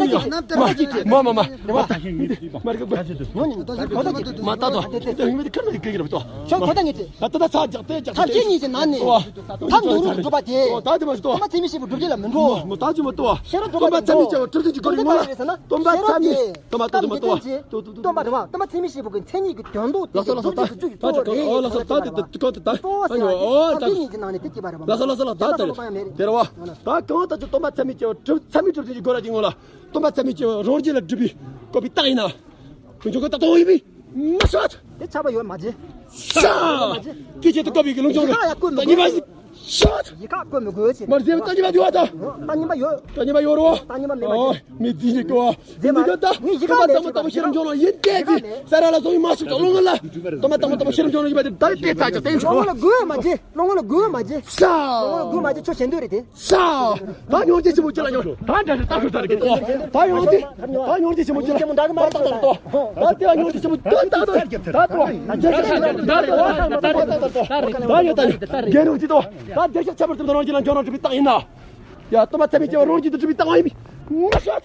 ད་ཁྱེད་ཀྱིས་མ་མ་མ་མ་ད་མ་རེད་ག་མ་ད་དོ་དེ་མི་དེ་ཁར་ནི་གི་རེད་དོ། ཁྱོད་ཁོ་ད་ངེས་ཏེ། ད་ད་ད་ཚ་རྒྱག་དེ་རྒྱག་ཐབས་ཁྱེད་གཉིས་ཀྱི་ནང་ནས་ཐབས་འདོད་རུང་གྲུབ་པ་དེ། ད་དེ་མ་ཟད་དོ། སྟོན་པ་ཚད་མེད་སྐྱེས་བུ་སྒྲུབ་བྱེད་ལ་མི་འགྲོ། མ་ད་ཅི་མ་ཟད་དོ། ཤེས་རབ་སྟོན་པ་ཚད་མེད་སྐྱེས་བུ་གྲུབ་ཚུལ་གྱི་སྐོར་ཡིན་ལ། སྟོན་པ་ཚད་མེད་དོ་མ་ད་ཅི་མ་ཟད་དོ། སྟོན་པ་ཚད་མེད་སྐྱེས་བུ་གི་མཚན་ཉིད་ཀྱི་དོན་དུ་ལགས་སོ་ལགས་སོ། ད་ད་ད་ད་ད་ད་ཨོ་ལགས་སོ། ད་དེ་དེ་གོ་དེ་ད་ཨ་ཉོ་ཨོ་ད་ལགས་སོ་ལགས་སོ་ལགས་ད་ད་དེ་རེད་བ། ད་གང་ད་ཅི་སྟོན་པ་ཚད་མེད་སྐྱེས་བུ་གྲུབ་ཚད་མེད་གྲུབ་ཚུལ་གྱི་སྐོར་ལ་ཅིག་ངོ་ལ། སྟོན་པ་ཚད་མེད་སྐྱེས་བུ་རང་རྒྱུད་ལ་སྒྲུབ་པའི་བཀོད་པའི་རྟགས་ཡིན་ན། ཀུན་སྦྱོར་གྱི་རྟགས་དང་པོ་ཡིན་པས་མ་ཤོད། དེ་ཆགས་པ་ཡོད་མ་བྱེད། ཤ། དེ་ཆེད་དུ་བཀོད་པའི་ལུང་སྦྱོང་གི་རྟགས་གཉིས་པ་ཡིན། ཤོད། ཡིག་ཁ་བཀོད་མི་དགོས་ཟེར། མར་ཟེར་བ་རྟགས་གཉིས་པ་འདུག་བ་ད། རྟགས་གཉིས་པ་ཡོད། རྟགས་གཉིས་པ་ཡོད་རོ། རྟགས་གཉིས་པ་མེད་པ་ཨོ་ཡིན། མི་དེ་ཡིན་གོ། ཟེར་མ་འདི་ག་ད་ངས་ཡིག་ཁ་ལས་ད་མ་ད་མ་ཤེས་རབ་འབྱོར་ལ་ཡིན་ཏེ་ཟེར། ས་ར་ལ་སོང་ཡིན་མ་ཤོད་ཀྱང་ལོ་ངོ་ལ། ད་མ་ད་མ་ད་མ་ཤེས་རབ་འབྱོར་ལ་ཡིན་པ་དེ་ད་ལྟའི་ཚ་ཅག་བསྟན་ཆོག་ལོ་ངོ་ལ་དགོས་མ་བྱེད། ལོ་ངོ་ལ་དགོས་མ་བྱེད། ཤ། ལོ་ངོ་ལ་དགོས་མ་བྱེད། ཁྱོད་ཞེ་འདོད་རེད་དེ། ཤ། ད་ཉོར་ཅི་ཆེན་པོ་ཅི་ལ་ཉོར། ད་འདྲ་ཞིག་ད་ཤོད་ད་རེད་གི་ཏོ། ད་ཉོར་ཅི། ད་ཉོར་ཅི་ཆེན་པོ་ཅི་ལ་ཉོར། ད་ད་ད་ད་ད། ད་དེ་ལ་ཉོར་ཅི་ཆེན་པོ་ད་ད་ད་ད་ད། ད་ད་ད་ད་ད། ད་ཡོད་ད་རྒན་རོགས་ཅི་ཏོ། ད་འདིར་ཤ་ཁྱད་པར་ཙམ་དུ་རང་རྒྱུད་ལ་འབྱོར་རང་གྲུབ་པའི་རྟགས་ཡིན་ན། ཡ་སྟོན་པ་ཚད་མེད་སྐྱེས་བུ་རང་རྒྱུད་དུ་གྲུབ་པའི་རྟགས་ཡིན་པས་མ་ཤོད།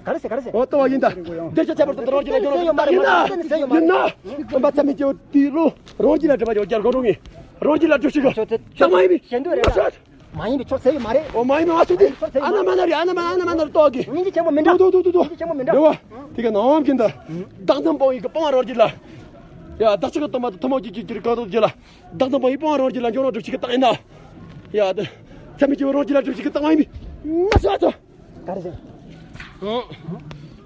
ག་རེ་ཟེར་ག་རེ་ཟེར། འོ་ལྟ་བ་ཡིན་ད། འདིར་ཤ་ཁྱད་པར་ཙམ་དུ་རང་རྒྱུད་ལ་འབྱོར་རང་གྲུབ་པའི་རྟགས་ཡིན་ན། ཡིན་ན། སྟོན་པ་ཚད་མེད་སྐྱེས་བུ་དེ་རུ་རང་རྒྱུད་ལ་གྲུབ་པ་ཡོད་རྒྱལ་གོ་རུང་ངེས། རང་རྒྱུད་ལ་གྲུབ་ཞིག་གི་རྟགས་མ་ཡིན་པས་མ་ཤོད། མ་ཡིན་པའི་ཕྱོགས་ཟེར་ཡོད་མ་རེད། ཨོ་མ་ཡིན་པའི་ང་ཚོ་དེ་ཨ་ན་མ་ན་རེད། ཨ་ན་མ་ན་ཨ་ན་མ་ན་རེད་ཏོག་གི། སྙིང་རྗེ་ཆེན་པོ་མི་འདྲ། དུ་དུ་དུ་དུ། སྙིང་རྗེ་ཆེན་པོ་མི་འདྲ། རེད་བ། དེ་ག་ནམ་མཁན་ད། བདག་འཛིན་སྤོང་བའི་གི་སྤོང་བ་རང་རྒྱུད་ལ། ཡ་བདག་ཅག་གི་སྟོན་པ་དང་ཐུན་མོང་གི་རྒྱུད་ཀྱི་གང་དུ་རྒྱུད་ལ། བདག་འཛིན་སྤོང་བའི་སྤོང་བ་རང་རྒྱུད་ལ་འབྱོར་རང་གྲུབ་ཞིག་གི་རྟགས་ཡིན་ན། ཡ་ད། ཚད་མེད་སྐྱེས་བུ་རང་རྒྱུད་ལ་གྲུབ་ཞིག་གི་རྟགས་མ་ཡིན་པས་མ་ཤོད་ཚོ། ག་རེ་ཟེར། ཨོ།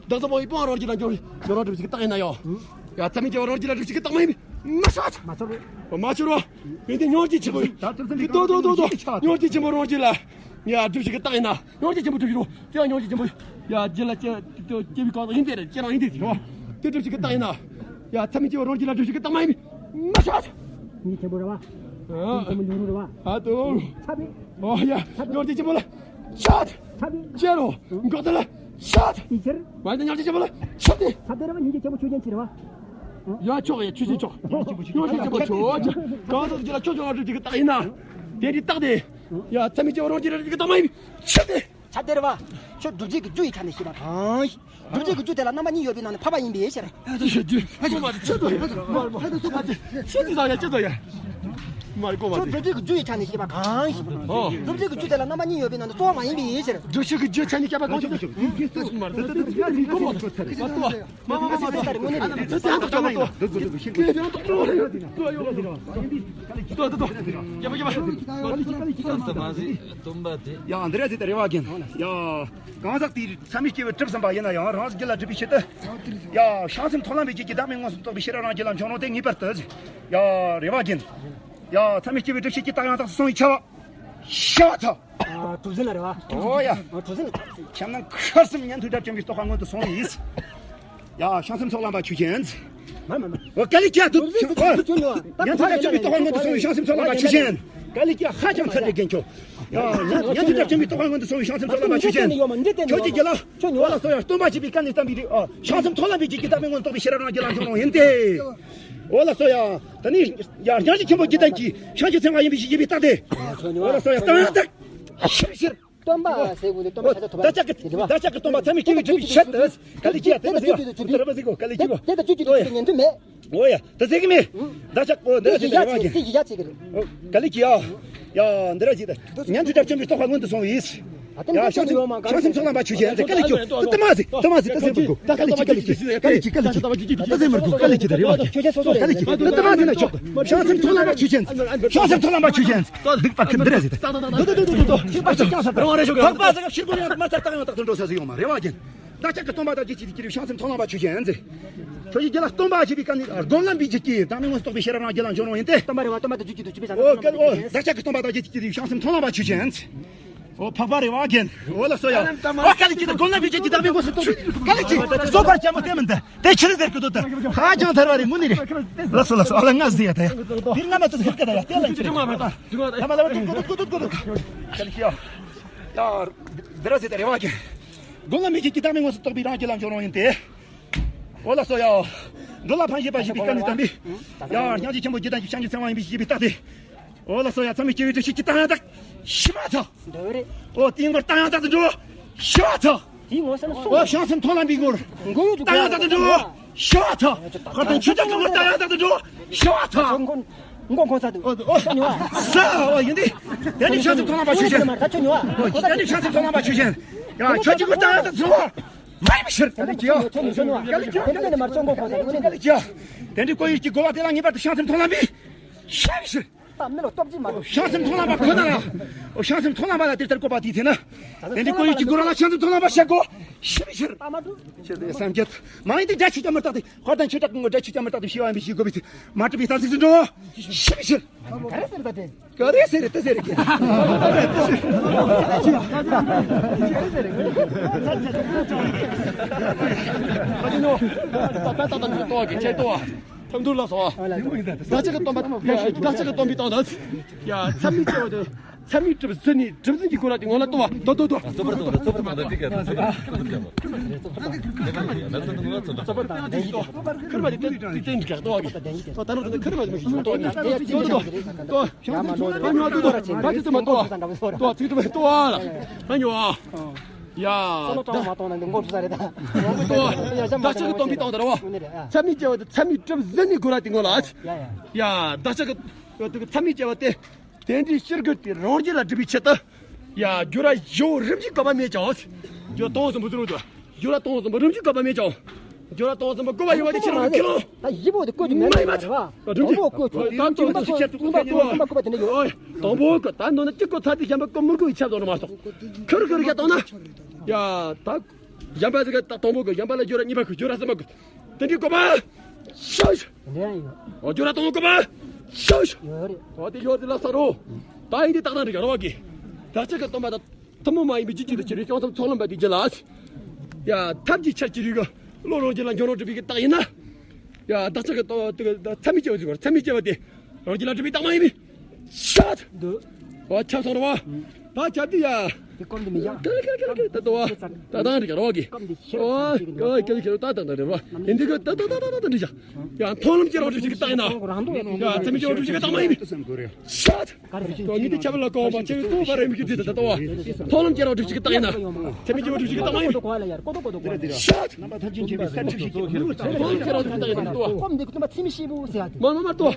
བདག་འཛིན་སྤོང་བའི་སྤོང་བ་རང་རྒྱུད་ལ་འབྱོར་འབྱོར་རང་གྲུབ་ཞིག་གི་རྟགས་ཡིན་ན་ཡང་། ཡ་ཚད་མེད་སྐྱེས་བུ་རང་རྒྱུད་ལ་གྲུབ་ཞིག་གི་རྟགས་མ་ཡིན་པས་མ་ཤོད་ཚོ། མ་ཤོད་རོ། མ་ཤོད་རོ། ཡིན་དེ་ཉོར་ཅི་ཆེན་པོ་ཡིན། ད་ཚུལ་ཚུལ་ཏོ་ཏོ་ཏོ་ཏོ། ཉོར་ཅི་ཆེན་པོ་རང་རྒྱུད་ལ། ཡ་གྲུབ་ཞིག་གི་རྟགས་ཡིན་ན། ཉོར་ཅི་ཆེན་པོ་གྲུབ་ཞིག་རོ། དེ་ཡང་ཉོར་ཅི་ཆེན་པོ། ཡ་རྒྱུད་ལ་སྐྱེ་སྐྱེ་བའི་གང་ཡིན་དེ་རེད། སྐྱེ་རང་ཡིན་དེ་རོ། དེ་གྲུབ་ཞིག་གི་རྟགས་ཡིན་ན། ཡ་ཚད་མེད་སྐྱེས་བུ་རང་རྒྱུད་ལ་གྲུབ་ཞིག་གི་རྟགས་མ་ཡིན་པས་མ་ཤོད་ཚོ། སྙིང་རྗེ་ཆེན་པོ་རེད་བ། ཨ། སྙིང་རྗེ་ཆེན་པོ་འབྱོར་རོ་རེད་བ། ཨ་ཏོ། ཚ་བའི། ཨོ་ཡ། ཚ་བའི། ཉོར་ཅི་ཆེན་པོ་ལ། ཤོད། ཚ་བའི། ཅེ་རོ། འགོག་ཏུ་ལ། ཤོད། དེ་ཕྱིར། མ་ཡིན་ད་ཉོར་ཅི་ཆེན་པོ་ལ། ཤོད་དེ། ཚ་བདེ་ར་བ་སྙིང་རྗེ་ཆེན་པོ་ཆོས་ཅན་ཅི་རེད་བ། ཡ་ཆོག་ཡ་ཆོས་ཅན་ཆོག་ཉོར་ཅི་ཆེན་པོ་ཆོག་ཅ། གང་ཟག་ཅི་ལ་ཆོས་ཅན་ལ་གྲུབ་ཅིག་གི་རྟགས་ཡིན་ན། དེ་འདྲའི་རྟགས་དེ། ཡ་ཚད་མེད་སྐྱེས་བུ་རང་རྒྱུད་ལ་གྲུབ་ཅིག་གི་རྟགས་མ་ཡིན་པས་ཤོད་དེ། ཚ་བདེ་ར་བ། ཁྱོད་སྒྲུབ་བྱེད་ཀྱི་རྒྱུ་ཡི་ཆ་ནས་ཤེས་པ་དང་། སྒྲུབ་བྱེད་ཀྱི་རྒྱུ་དེ་ལ་རྣམ་པ་གཉིས་ཡོད་པའི་ནང་ནས་འཕགས་པ་ཡིན་པའི་ཕྱིར། ཨ་ཏི་ཤོད་རྒྱུ། ཨ་ཏི་ཤོད་རྒྱུ། ཨ་ཏི་ཤོད་རྒྱུ། ཨ་ཏི་ཤོད་རྒྱུ། མ་རེད་གོ་མ་ཁྱོད་སྒྲུབ་བྱེད་ཀྱི་རྒྱུ་ཡི་ཆ་ནས་བཤད་པ་གང་ཞིག་ཨོ། སྒྲུབ་བྱེད་ཀྱི་རྒྱུ་དེ་ལ་རྣམ་པ་གཉིས་ཡོད་པའི་ནང་དུ་གཙོ་བོ་མ་ཡིན་པའི་ཕྱིར། སྒྲུབ་བྱེད་ཀྱི་རྒྱུ་ཆ་ནས་བཤད་པ་གང་ཞིག་མ་རེད། མ་མ་མ་མ་ཡ་འདི་རེད་སྟོན་པ་དེ། ཡ་འདི་རེད་ཟེར་ཏེ་རེ་བ་རྒན། ཡ། གང་ཟག་དེས་ཚད་མའི་སྐྱེས་བུ་གྲུབ་ཟིན་པ་ཡིན་ན་ཡང་རང་རྒྱུད་ལ་སྒྲིབ་པའི་ཆེད་དུ། ཡ། བྱང་སེམས་མཐོང་ལམ་པའི་རྒྱུད་ཀྱི་བདག་མེད་མངོན་སུམ་རྟོགས་པའི་ཤེས་རབ་རང་རྒྱུད་ལ་འབྱུང་རུང་སྟེ་ངེས་པར་དུ། ཡ། རེ་བ་རྒན། ཡ། ཚད་མའི་སྐྱེས་བུའི་སྒྲུབ་བྱེད་ཀྱི་རྟགས་ཡང་དག་ཏུ་སོང་བའི་ཁྱབ་པ། ཤ་ཐ། ཨ། གྲུབ་ཟིན་ལ་རེ་བ། ཨོ་ཡ། ཨ། གྲུབ་ཟིན་ལ། ཁྱབ་སྣང་ཁ་གསུམ་ཉན་ཐོས་དགྲ་བཅོམ་པའི་རྟོགས་པ་མངོན་དུ་སོང་བས། ཡ། བྱང་སེམས་ཚོགས་ལམ་པ་ཆོས་ཅན། མ་མ་མ། འོ་ག་ལེ་ཀྱ་དུ། ཁྱོད་ཉོ་བ། ཉན་ཐོས་དགྲ་བཅོམ་པའི་རྟོགས་པ་མངོན་དུ་སོང་བའི་བྱང་སེམས་ཚོགས་ལམ་པ་ཆོས་ཅན། ག་ལེ་ཀྱ་ཧ་ཅང་ཚར་རེ་རྒན་ཁྱོད། ཡ། ཉན་ཉན་ཐོས་དགྲ་བཅོམ་པའི་རྟོགས་པ་མངོན་དུ་སོང་བའི་བྱང་སེམས་ཚོགས་ལམ་པ་ཆོས་ཅན། ཁྱོད་ཀྱི་རྒྱུད་ལ། ཁྱོད་ཉོ་བ་ལ་སོ་ཡ། སྟོན་པ་བྱས་པའི་བཀའ་ནི་བསྟན་པའི་རིགས། ཨ། བྱང་སེམས་ཚོགས་ལམ་པའི་རྒྱུད་ཀྱི་བདག་མེད་མངོན་རྟོགས་པའི་ཤེས་རབ་རང་རྒྱུད་ལ་འབྱུང་རུང་ཡིན་ཏེ། འོ་ལགས་སོ་ཡ། ད་ནི་ཡར་སྙིང་རྗེ་ཆེན་པོ་བརྒྱུད་ལྡན་གྱི་བྱང་ཆུབ་སེམས་དཔའ་ཡིན་པའི་ཕྱིར་བྱས་པའི་རྟགས་ཏེ། འོ་ལགས་སོ་ཡ། སྟོན་པ་ཞིག་ཕྱིར། སྟོན་པ་ཟེར་དགོས་ནི་སྟོན་པ་ཤ་ཚ་ཐོབ་པ་བདག་ཅག་གི་བདག་ཅག་གི་སྟོན་པ་ཚད་མའི་སྐྱེས་བུའི་སྒྲུབ་པའི་ཆེད་དུ། ག་ལེ་ཀྱ་དེ་མ་ཟེར་ཡ། དེ་ལྟར་མ་ཟེར་གོ། ག་ལེ་ཀྱ་གོ། དེ་ལྟར་བཅུད་ཀྱི་སྒྲུབ་ཀྱི་ཉན་ཐོས་མེད། འོ་ཡ། ད་ཟེར་གི་མེད། བདག་ཅག་གོ་འདི་ལ་ཟེར་གི་རེད་བ་ཀྱི། དེ་ཡི་ཡ་ཚིག་གི་རེད། ག་ལེ་ཀྱ། ཡ། འདི་ལ་ཟེར་ད། ཉན་ཐོས་དགྲ་བཅོམ་པའི་རྟོགས་པ་མངོན་དུ་སོང་བས། ཡ། བྱང་སེམས་ཚོགས་ལམ་པ་ཆོས་ཅན། ག་ལེ་ཀྱ། དེ་མ་ཟེར། དེ་མ་ཟེར། ད་ཟེར་མི་དགོས། ག་ལེ་ཀྱ། ག་ལེ་ཀྱ། ག་ལེ་ཀྱ། ད་ཟེར་མི་དགོས། ག་ལེ་ཀྱ། ད་རེད་བ་ཀྱི། ཆོས་ཅན་སོ་སོ་རེད། ག་ལེ་ཀྱ། དེ་མ་ཟེར་ན་ཆོག་གི། བྱང་སེམས་ཚོགས་ལམ་པ་ཆོས་ཅན། བྱང་སེམས་ཚོགས་ལམ་པ་ཆོས་ཅན། སྡིག་པ་ཁྱེར་འདི་རེད་ཟེར། ད་ད་ད་ད་ད་ད་ད། ཤིག་པ་ཤིག་ཀྱང་ས་རང་རེ་ཞོག་གི། འཕགས་པ་ཟེར་སྐབས་ཤིག་པོ་ཡང་མ་ཚར་ཏག་ཡང་ཏག་ཏུ་འགྲོ་ས་ཟིག་ཡོང་མ་རེད་བ་ཀྱི། བདག་ཅག་གི་སྟོན་པ་དང་རྒྱུད་གཅིག་ཏུ་གྱུར་པའི་བྱང་སེམས་ཚོགས་ལམ་པ་ཆོས་ཅན་ཟེར། ཁྱོད་ཀྱི་རྒྱུད་ལ་སྟོན་པ་ཞེས་པའི་བཀའ་ནི་སྒོམ་ལམ་པའི་རྒྱུད་ཀྱི་བདག་མེད་མངོན་སུམ་རྟོགས་པའི་ཤེས་རབ་རང་རྒྱུད་ལ་འབྱུང་རུང་ཡིན་ཏེ། སྟོན་པ་རེད་བ། སྟོན་པ་དང་རྒྱུད་གཅིག་ཏུ་གྱུར་པའི་བྱང་སེམས། འོ་གལ་ཨོ་བདག་ཅག་གི་སྟོན་པ་དང་རྒྱུད་གཅིག་ཏུ་གྱུར་པའི་བྱང་སེམས་ཚོགས་ལམ་པ་ཆོས་ཅན། འོ་འཕགས་པ་རེད་བ་རྒན། འོ་ལགས་སོ་ཡ། འོ་ག་ལེ་ཀྱ། ད་སྒོམ་ལམ་པའི་རྒྱུད་ཀྱི་བདག་མེད་མངོན་སུམ་རྟོགས་པའི། ག་ལེ་ཀྱ། སོ་པར་ཅན་མོ་དེ་མིན་ད། དེ་ཆི་ཟེར་གི་འདུག་ད། ཧ་ཅང་ཐར་བ་རེད་དངོས་གནས་རེད། ལགས་སོ་ལགས་སོ། ཨ་ལ་ང་ཟེར་ཡ་ད་ཡ། དེ་རིང་ང་མ་ཚོ་ཟེར་གི་ད་ཡ། དེ་ལ་ཅི་རེད་མ་མ་ད། ད་མ་ལ་བ་ཏུ་ཀོ་ཏུ་ཀོ་ཏུ་ཀོ་ཏུ། ཡ་ལགས་ཡ། ཡ། འདི་ར་ཟེར་ད་རེ་བ་ཀྱི། སྒོམ་ལམ་པའི་རྒྱུད་ཀྱི་བདག་མེད་མངོན་སུམ་རྟོགས་པའི་རང་རྒྱུད་ལ་འབྱུང་རུང་ཡིན་ཏེ། འོ་ལགས་སོ་ཡ། འགྲོ་ལ་ཕན་བཞེད་པ་ཞེས་པའི་བཀའ་ནི་བསྟན་པའི། ཡ། སྙིང་རྗེ་ཆེན་པོ་བརྒྱུད་ལྡན་གྱི་བྱང་ཆུབ་སེམས་དཔའ་ཡིན་པའི་ཕྱིར་བྱས་པའི་རྟགས་ཏེ། འོ་ལགས་སོ་ཡ། ཚད་མའི་སྐྱེས་བུའི་སྒྲུབ་བྱེད་ཀྱི་རྟགས་ཡང་དག་ཤི་མ་ཐག་འདོད་རེད། ཨོ་དེའི་མགོར་རྟགས་ཡང་དག་ཏུ་འགྲོ། ཤི་བ་ཐག་དེའི་ངོ་ས་ན་སོང་། ཨོ་བྱང་སེམས་མཐོང་ལམ་པའི་མགོར། མགོ་ཡུ་རྟགས་ཡང་དག་ཏུ་འགྲོ། ཤི་བ་ཐག་ཁར་དང་ཆོས་ཅན་གྱི་མགོར་རྟགས་ཡང་དག་ཏུ་འགྲོ། ཤི་བ་ཐག་མགོ་མགོ་ཁོང་ཚ་དུ། ཨོ་ཨོ་ཤ་ཉོ་བ། ས་ཨོ་ཡིན་ཏེ། དེ་ནི་བྱང་སེམས་མཐོང་ལམ་པ་ཆོས་ཅན། ད་ཆོས་ཉོ་བ། ཨོ་དེ་ནི་བྱང་སེམས་མཐོང་ལམ་པ་ཆོས་ཅན། ཡ་ཆོས་ཀྱི་མགོར་རྟགས་ཡང་དག་ཏུ་འགྲོ། མ་ཡིན་ཕྱིར། ག་ལེ་ཀྱ། ཆོས་ཉོ་ཆོས་ཉོ་བ། ག་ལེ་ཀྱ། དེ་འདྲ་ནི་མར་ཅོང་གོ་ཁོང་ཚ་དུ། ག་ལེ་ཀྱ། དེ་འདྲའི་ཀོ་ཡུ་གི་རྒོལ་བ་དེ་ལ་ངེས་པར་དུ་བྱང་སེམས་མཐོང་ལམ་པའི། ཤ་ཕྱིར། ད་མི་ལ་སྟོབས་ཀྱིས་མ་བྱང་སེམས་མཐོང་ལམ་པ་ཁོ་ན་ལ། བྱང་སེམས་མཐོང་ལམ་པ་ལ་དེ་ལྟར་བཀོད་པ་དེའི་ཚེ་ན། དེ་འདྲའི་ཀོ་ཡུ་གི་རྒོལ་བ་ལ་བྱང་སེམས་མཐོང་ལམ་པ་བཤད་དགོས། ཤི་བའི་ཕྱིར། ད་མ་གྲུབ། ཕྱིར་དེ་སངས་རྒྱས། མ་ཡིན་ཏེ་དགྲ་ཆོས་ཅན་མི་རྟག་སྟེ། དཔལ་ལྡན་ཆོས་གྲགས་ཀུན་གྱི་དགྲ་ཆོས་ཅན་མི་རྟག་སྟེ་ཤི་བ་ཡིན་པའི་ཕྱིར་དགོས་པའི་ཚེ། མ་གྲུབ་པའི་གཏན་ཚིགས་སུ་འགྲོ། ཤི་བའི་ཕྱིར། ག་རེ་ཟེར་ད་དེ། ག་རེ་ཟེར་ད་ཟེར་གི། ད་ད་ད་ད་ད་ད་ད་ད། ཐབས་འདུལ་ལ་སོ། བདག་ཅག་གི་སྟོན་པ། བདག་ཅག་གི་སྟོན་པའི་སྟངས་དང་། ཡ་ཚད་མའི་སྐྱེ་བ་དེ། ཚད་མའི་གྲུབ་ཟིན་ནས་གྲུབ་ཟིན་གྱི་སྒོ་ར་དེ་ངོ་ལ་ལྟོས་པ། ལྟོས་ལྟོས་ལྟོས། ཁུར་མ་དེ་དེ་དེ་དེ་དེ་ལྟོས་པ་གི། ད་ད་ད་ད་ཁུར་མ་དེ་མི་ཤེས་ལྟོས་ནི། ལྟོས་ལྟོས་ལྟོས། ད་ཉོ་ལྟོས་ལྟོས། ད་ཅི་ཙམ་མ་ལྟོས། ལྟོས་ཚིག་ཙམ་མ་ལྟོས། ད་ཉོ་ཨ། ཡ། སོ་ལོ་གྲོགས་མ་གཏོང་ན་འདི་མགོ་འཁྲུ་ས་རེད་ད། བདག་ཅག་གི་སྟོན་པའི་སྟངས་དང་རེད་བ། ཚད་མའི་སྐྱེ་བ་དེ་ཚད་མའི་གྲུབ་ཟིན་ནས་སྒོ་ར་དེ་ངོ་ལ། ཡ་ཡ། ཡ་བདག་ཅག་གི་ཚད་མའི་སྐྱེ་བ་དེ། དེ་འདྲའི་ཕྱིར་རྒོལ་དེ་རང་རྒྱུད་ལ་སྒྲུབ་པའི་ཆེད་དུ། ཡ་སྦྱོར་བ་བཞི་པོ་རིམ་གྱིས་བཀོད་པ་མེད་ཀྱང་། སྦྱོར་བ་དང་པོ་གསུམ་པོ་ཟེར་རོ། སྦྱོར་བ་དང་པོ་གསུམ་པོ་རིམ་གྱིས་བཀོད་པ་མེད་ཀྱང་། སྦྱོར་བ་དང་པོ་གསུམ་པོ་བཀོད་པ་ཡོད་པ་དེ་ཕྱིར་རྒོལ་ཁས་ལོ། ད་བཞི་པོ་དེ་བཀོད་ཀྱི་མེད་པ་རེད་བ། དང་པོ་གསུམ་པོ་བཀོད་ཀྱི་མེད་པ་རེད་བ། ད་དང་པོ་གསུམ་པོ་བཀོད་ཀྱི་མེད་པ་རེད་བ། དང་པོ་བཀོད་དེ་འདྲ་ཡོད། ཨོ། དང་པོ་བཀོད་ད་ནོར་ན་གཅིག་བཀོད་ཚར་དུས་གཞན་པ་བཀོད་མི་དགོས་པའི་ཆ་ཚང་རེད་མ་གཏོགས། ཁུར་ཁུར་རྒྱག་བཏང་ན། ཡ་ད། གཞན་པ་ཟེར་གི་ད་དང་པོ་གི་གཞན་པ་ལ་སྦྱོར་བ་གཉིས་པ་གི་སྦྱོར་བ་གསུམ་པ་གི། དེ་འདྲའི་བཀོད་པ། ཤོ་ཤོ། འདྲ་ཡང་ཡོད། ཨོ་སྦྱོར་བ་དང་པོ་བཀོད་པ། ཤོ་ཤོ། ཡོད་རེད། ཨོ་དེ་ཡོད་དེ་ལ་ས་རོ། ད་ཡིན་དེ་ཏག་ཏག་འགྲིག་ག་རོ་བ་གི། བདག་ཅག་གི་སྟོན་པ་དང་ཐུན་མོང་མ་ཡིན་པའི་རྒྱུད་གཅིག་ཏུ་གྱུར་པའི་བྱང་སེམས་ཚོགས་ལམ་པ་དེ་རྒྱུད་ལ། ཡ་ཐབས་ཀྱི་ཆར་གྱི་རིགས་ཀྱི་བློ་རང་རྒྱུད་ལ་འཇོག་རོགས་སྒྲུབ་པའི་གི་རྟགས་ཡིན་ན། ཡ་བདག་ཅག་གི་ཏོ་ཏོ་ཚད་མའི་སྐྱེ་བ་ཟེར་བ་ཚད་མའི་སྐྱེ་བ་དེ་རང་རྒྱུད་ལ་སྒྲུབ་པའི་རྟགས་མ་ཡིན་པས། ཤ་ཐ། འདུག་ཨོ་ཆབ་སོང་རོ་བ། ད་ཆབ་དེ་ཡ། དེ་སྐོམ་དེ་མི་ཡ། ཀ་ལ་ཀ་ལ་ཀ་ལ་ཀ་ལ་ད་དོ་བ། ད་དང་རི་ཀ་རོ་གི། སྐོམ་དེ་ཤེར་ཨོ་ཚང་ཞིག་ཨོ་ཀ་ལ་ཀ་ལ་ཀ་ལ་ད་དང་ད་རི་རོ། ཡིན་དེ་གི་ད་ད་ད་ད་ད་འདྲི་ཞག་ཡ་མཐོང་ལམ་སྐྱེ་རོགས་སྒྲུབ་བྱེད་ཀྱི་རྟགས་ཡིན་ན། ཡ་ཚད་མའི་སྐྱེ་རོགས་སྒྲུབ་བྱེད་ཀྱི་རྟགས་མ་ཡིན་པས། ཤ་ཐ། ཀ་རེ་ཞིག་དོ་ཉིད་དེ་ཁྱབ་ལ་གོ་བ་ཆེ་བའི་གཙོ་བོ་བ་རེ་མི་ཀྱི་དེ་ད་ལྟ་བ། མཐོང་ལམ་སྐྱེ་རོགས་སྒྲུབ་བྱེད་ཀྱི་རྟགས་ཡིན་ན། ཚད་མའི་སྐྱེ་རོགས་སྒྲུབ་བྱེད་ཀྱི་རྟགས་མ་ཡིན་པས། ཤ་ཐ། རྣམ་པ་ཐམས་ཅད་མཁྱེན་པའི་སར་གྲུབ་ཞིག་གི་མཐོང་ལམ་སྐྱེ་རོགས་སྒྲུབ་བྱེད་ཀྱི་རྟགས་ཡིན་ན་ད་ལྟ་བ། སྐོམ་དེ་ཀུན་པ་ཚད་མའི་སྐྱེ་བོ་ཟེར་ཡ་དེ། མ་མ་མ་ལྟོས།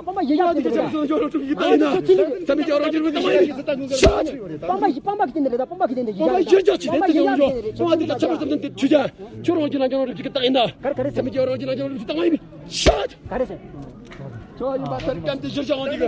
སྤང་པ་ཡེ་ཡག་དེ་འདྲ་རེད། སྤང་པ་ཡེ་ཡག་དེ་འདྲ་རེད། སྤང་པ་ཡེ་ཡག་དེ་འདྲ་རེད། སྤང་པ་ཡེ་ཡག་དེ་འདྲ་རེད། སྤང་པ་ཡེ་ཡག་དེ་འདྲ་རེད། ཁྱོད་རང་གི་ལ་ཅང་རེད་ཅིག་ད་ཡིན་ད། ག་རེ་ག་རེ་ཟེར། ག་རེ་ཟེར། ཁྱོད་ཡིན་པ་ལྟར་གམ་དེ་གཞིར་བཞག་འོང་དེ་གི།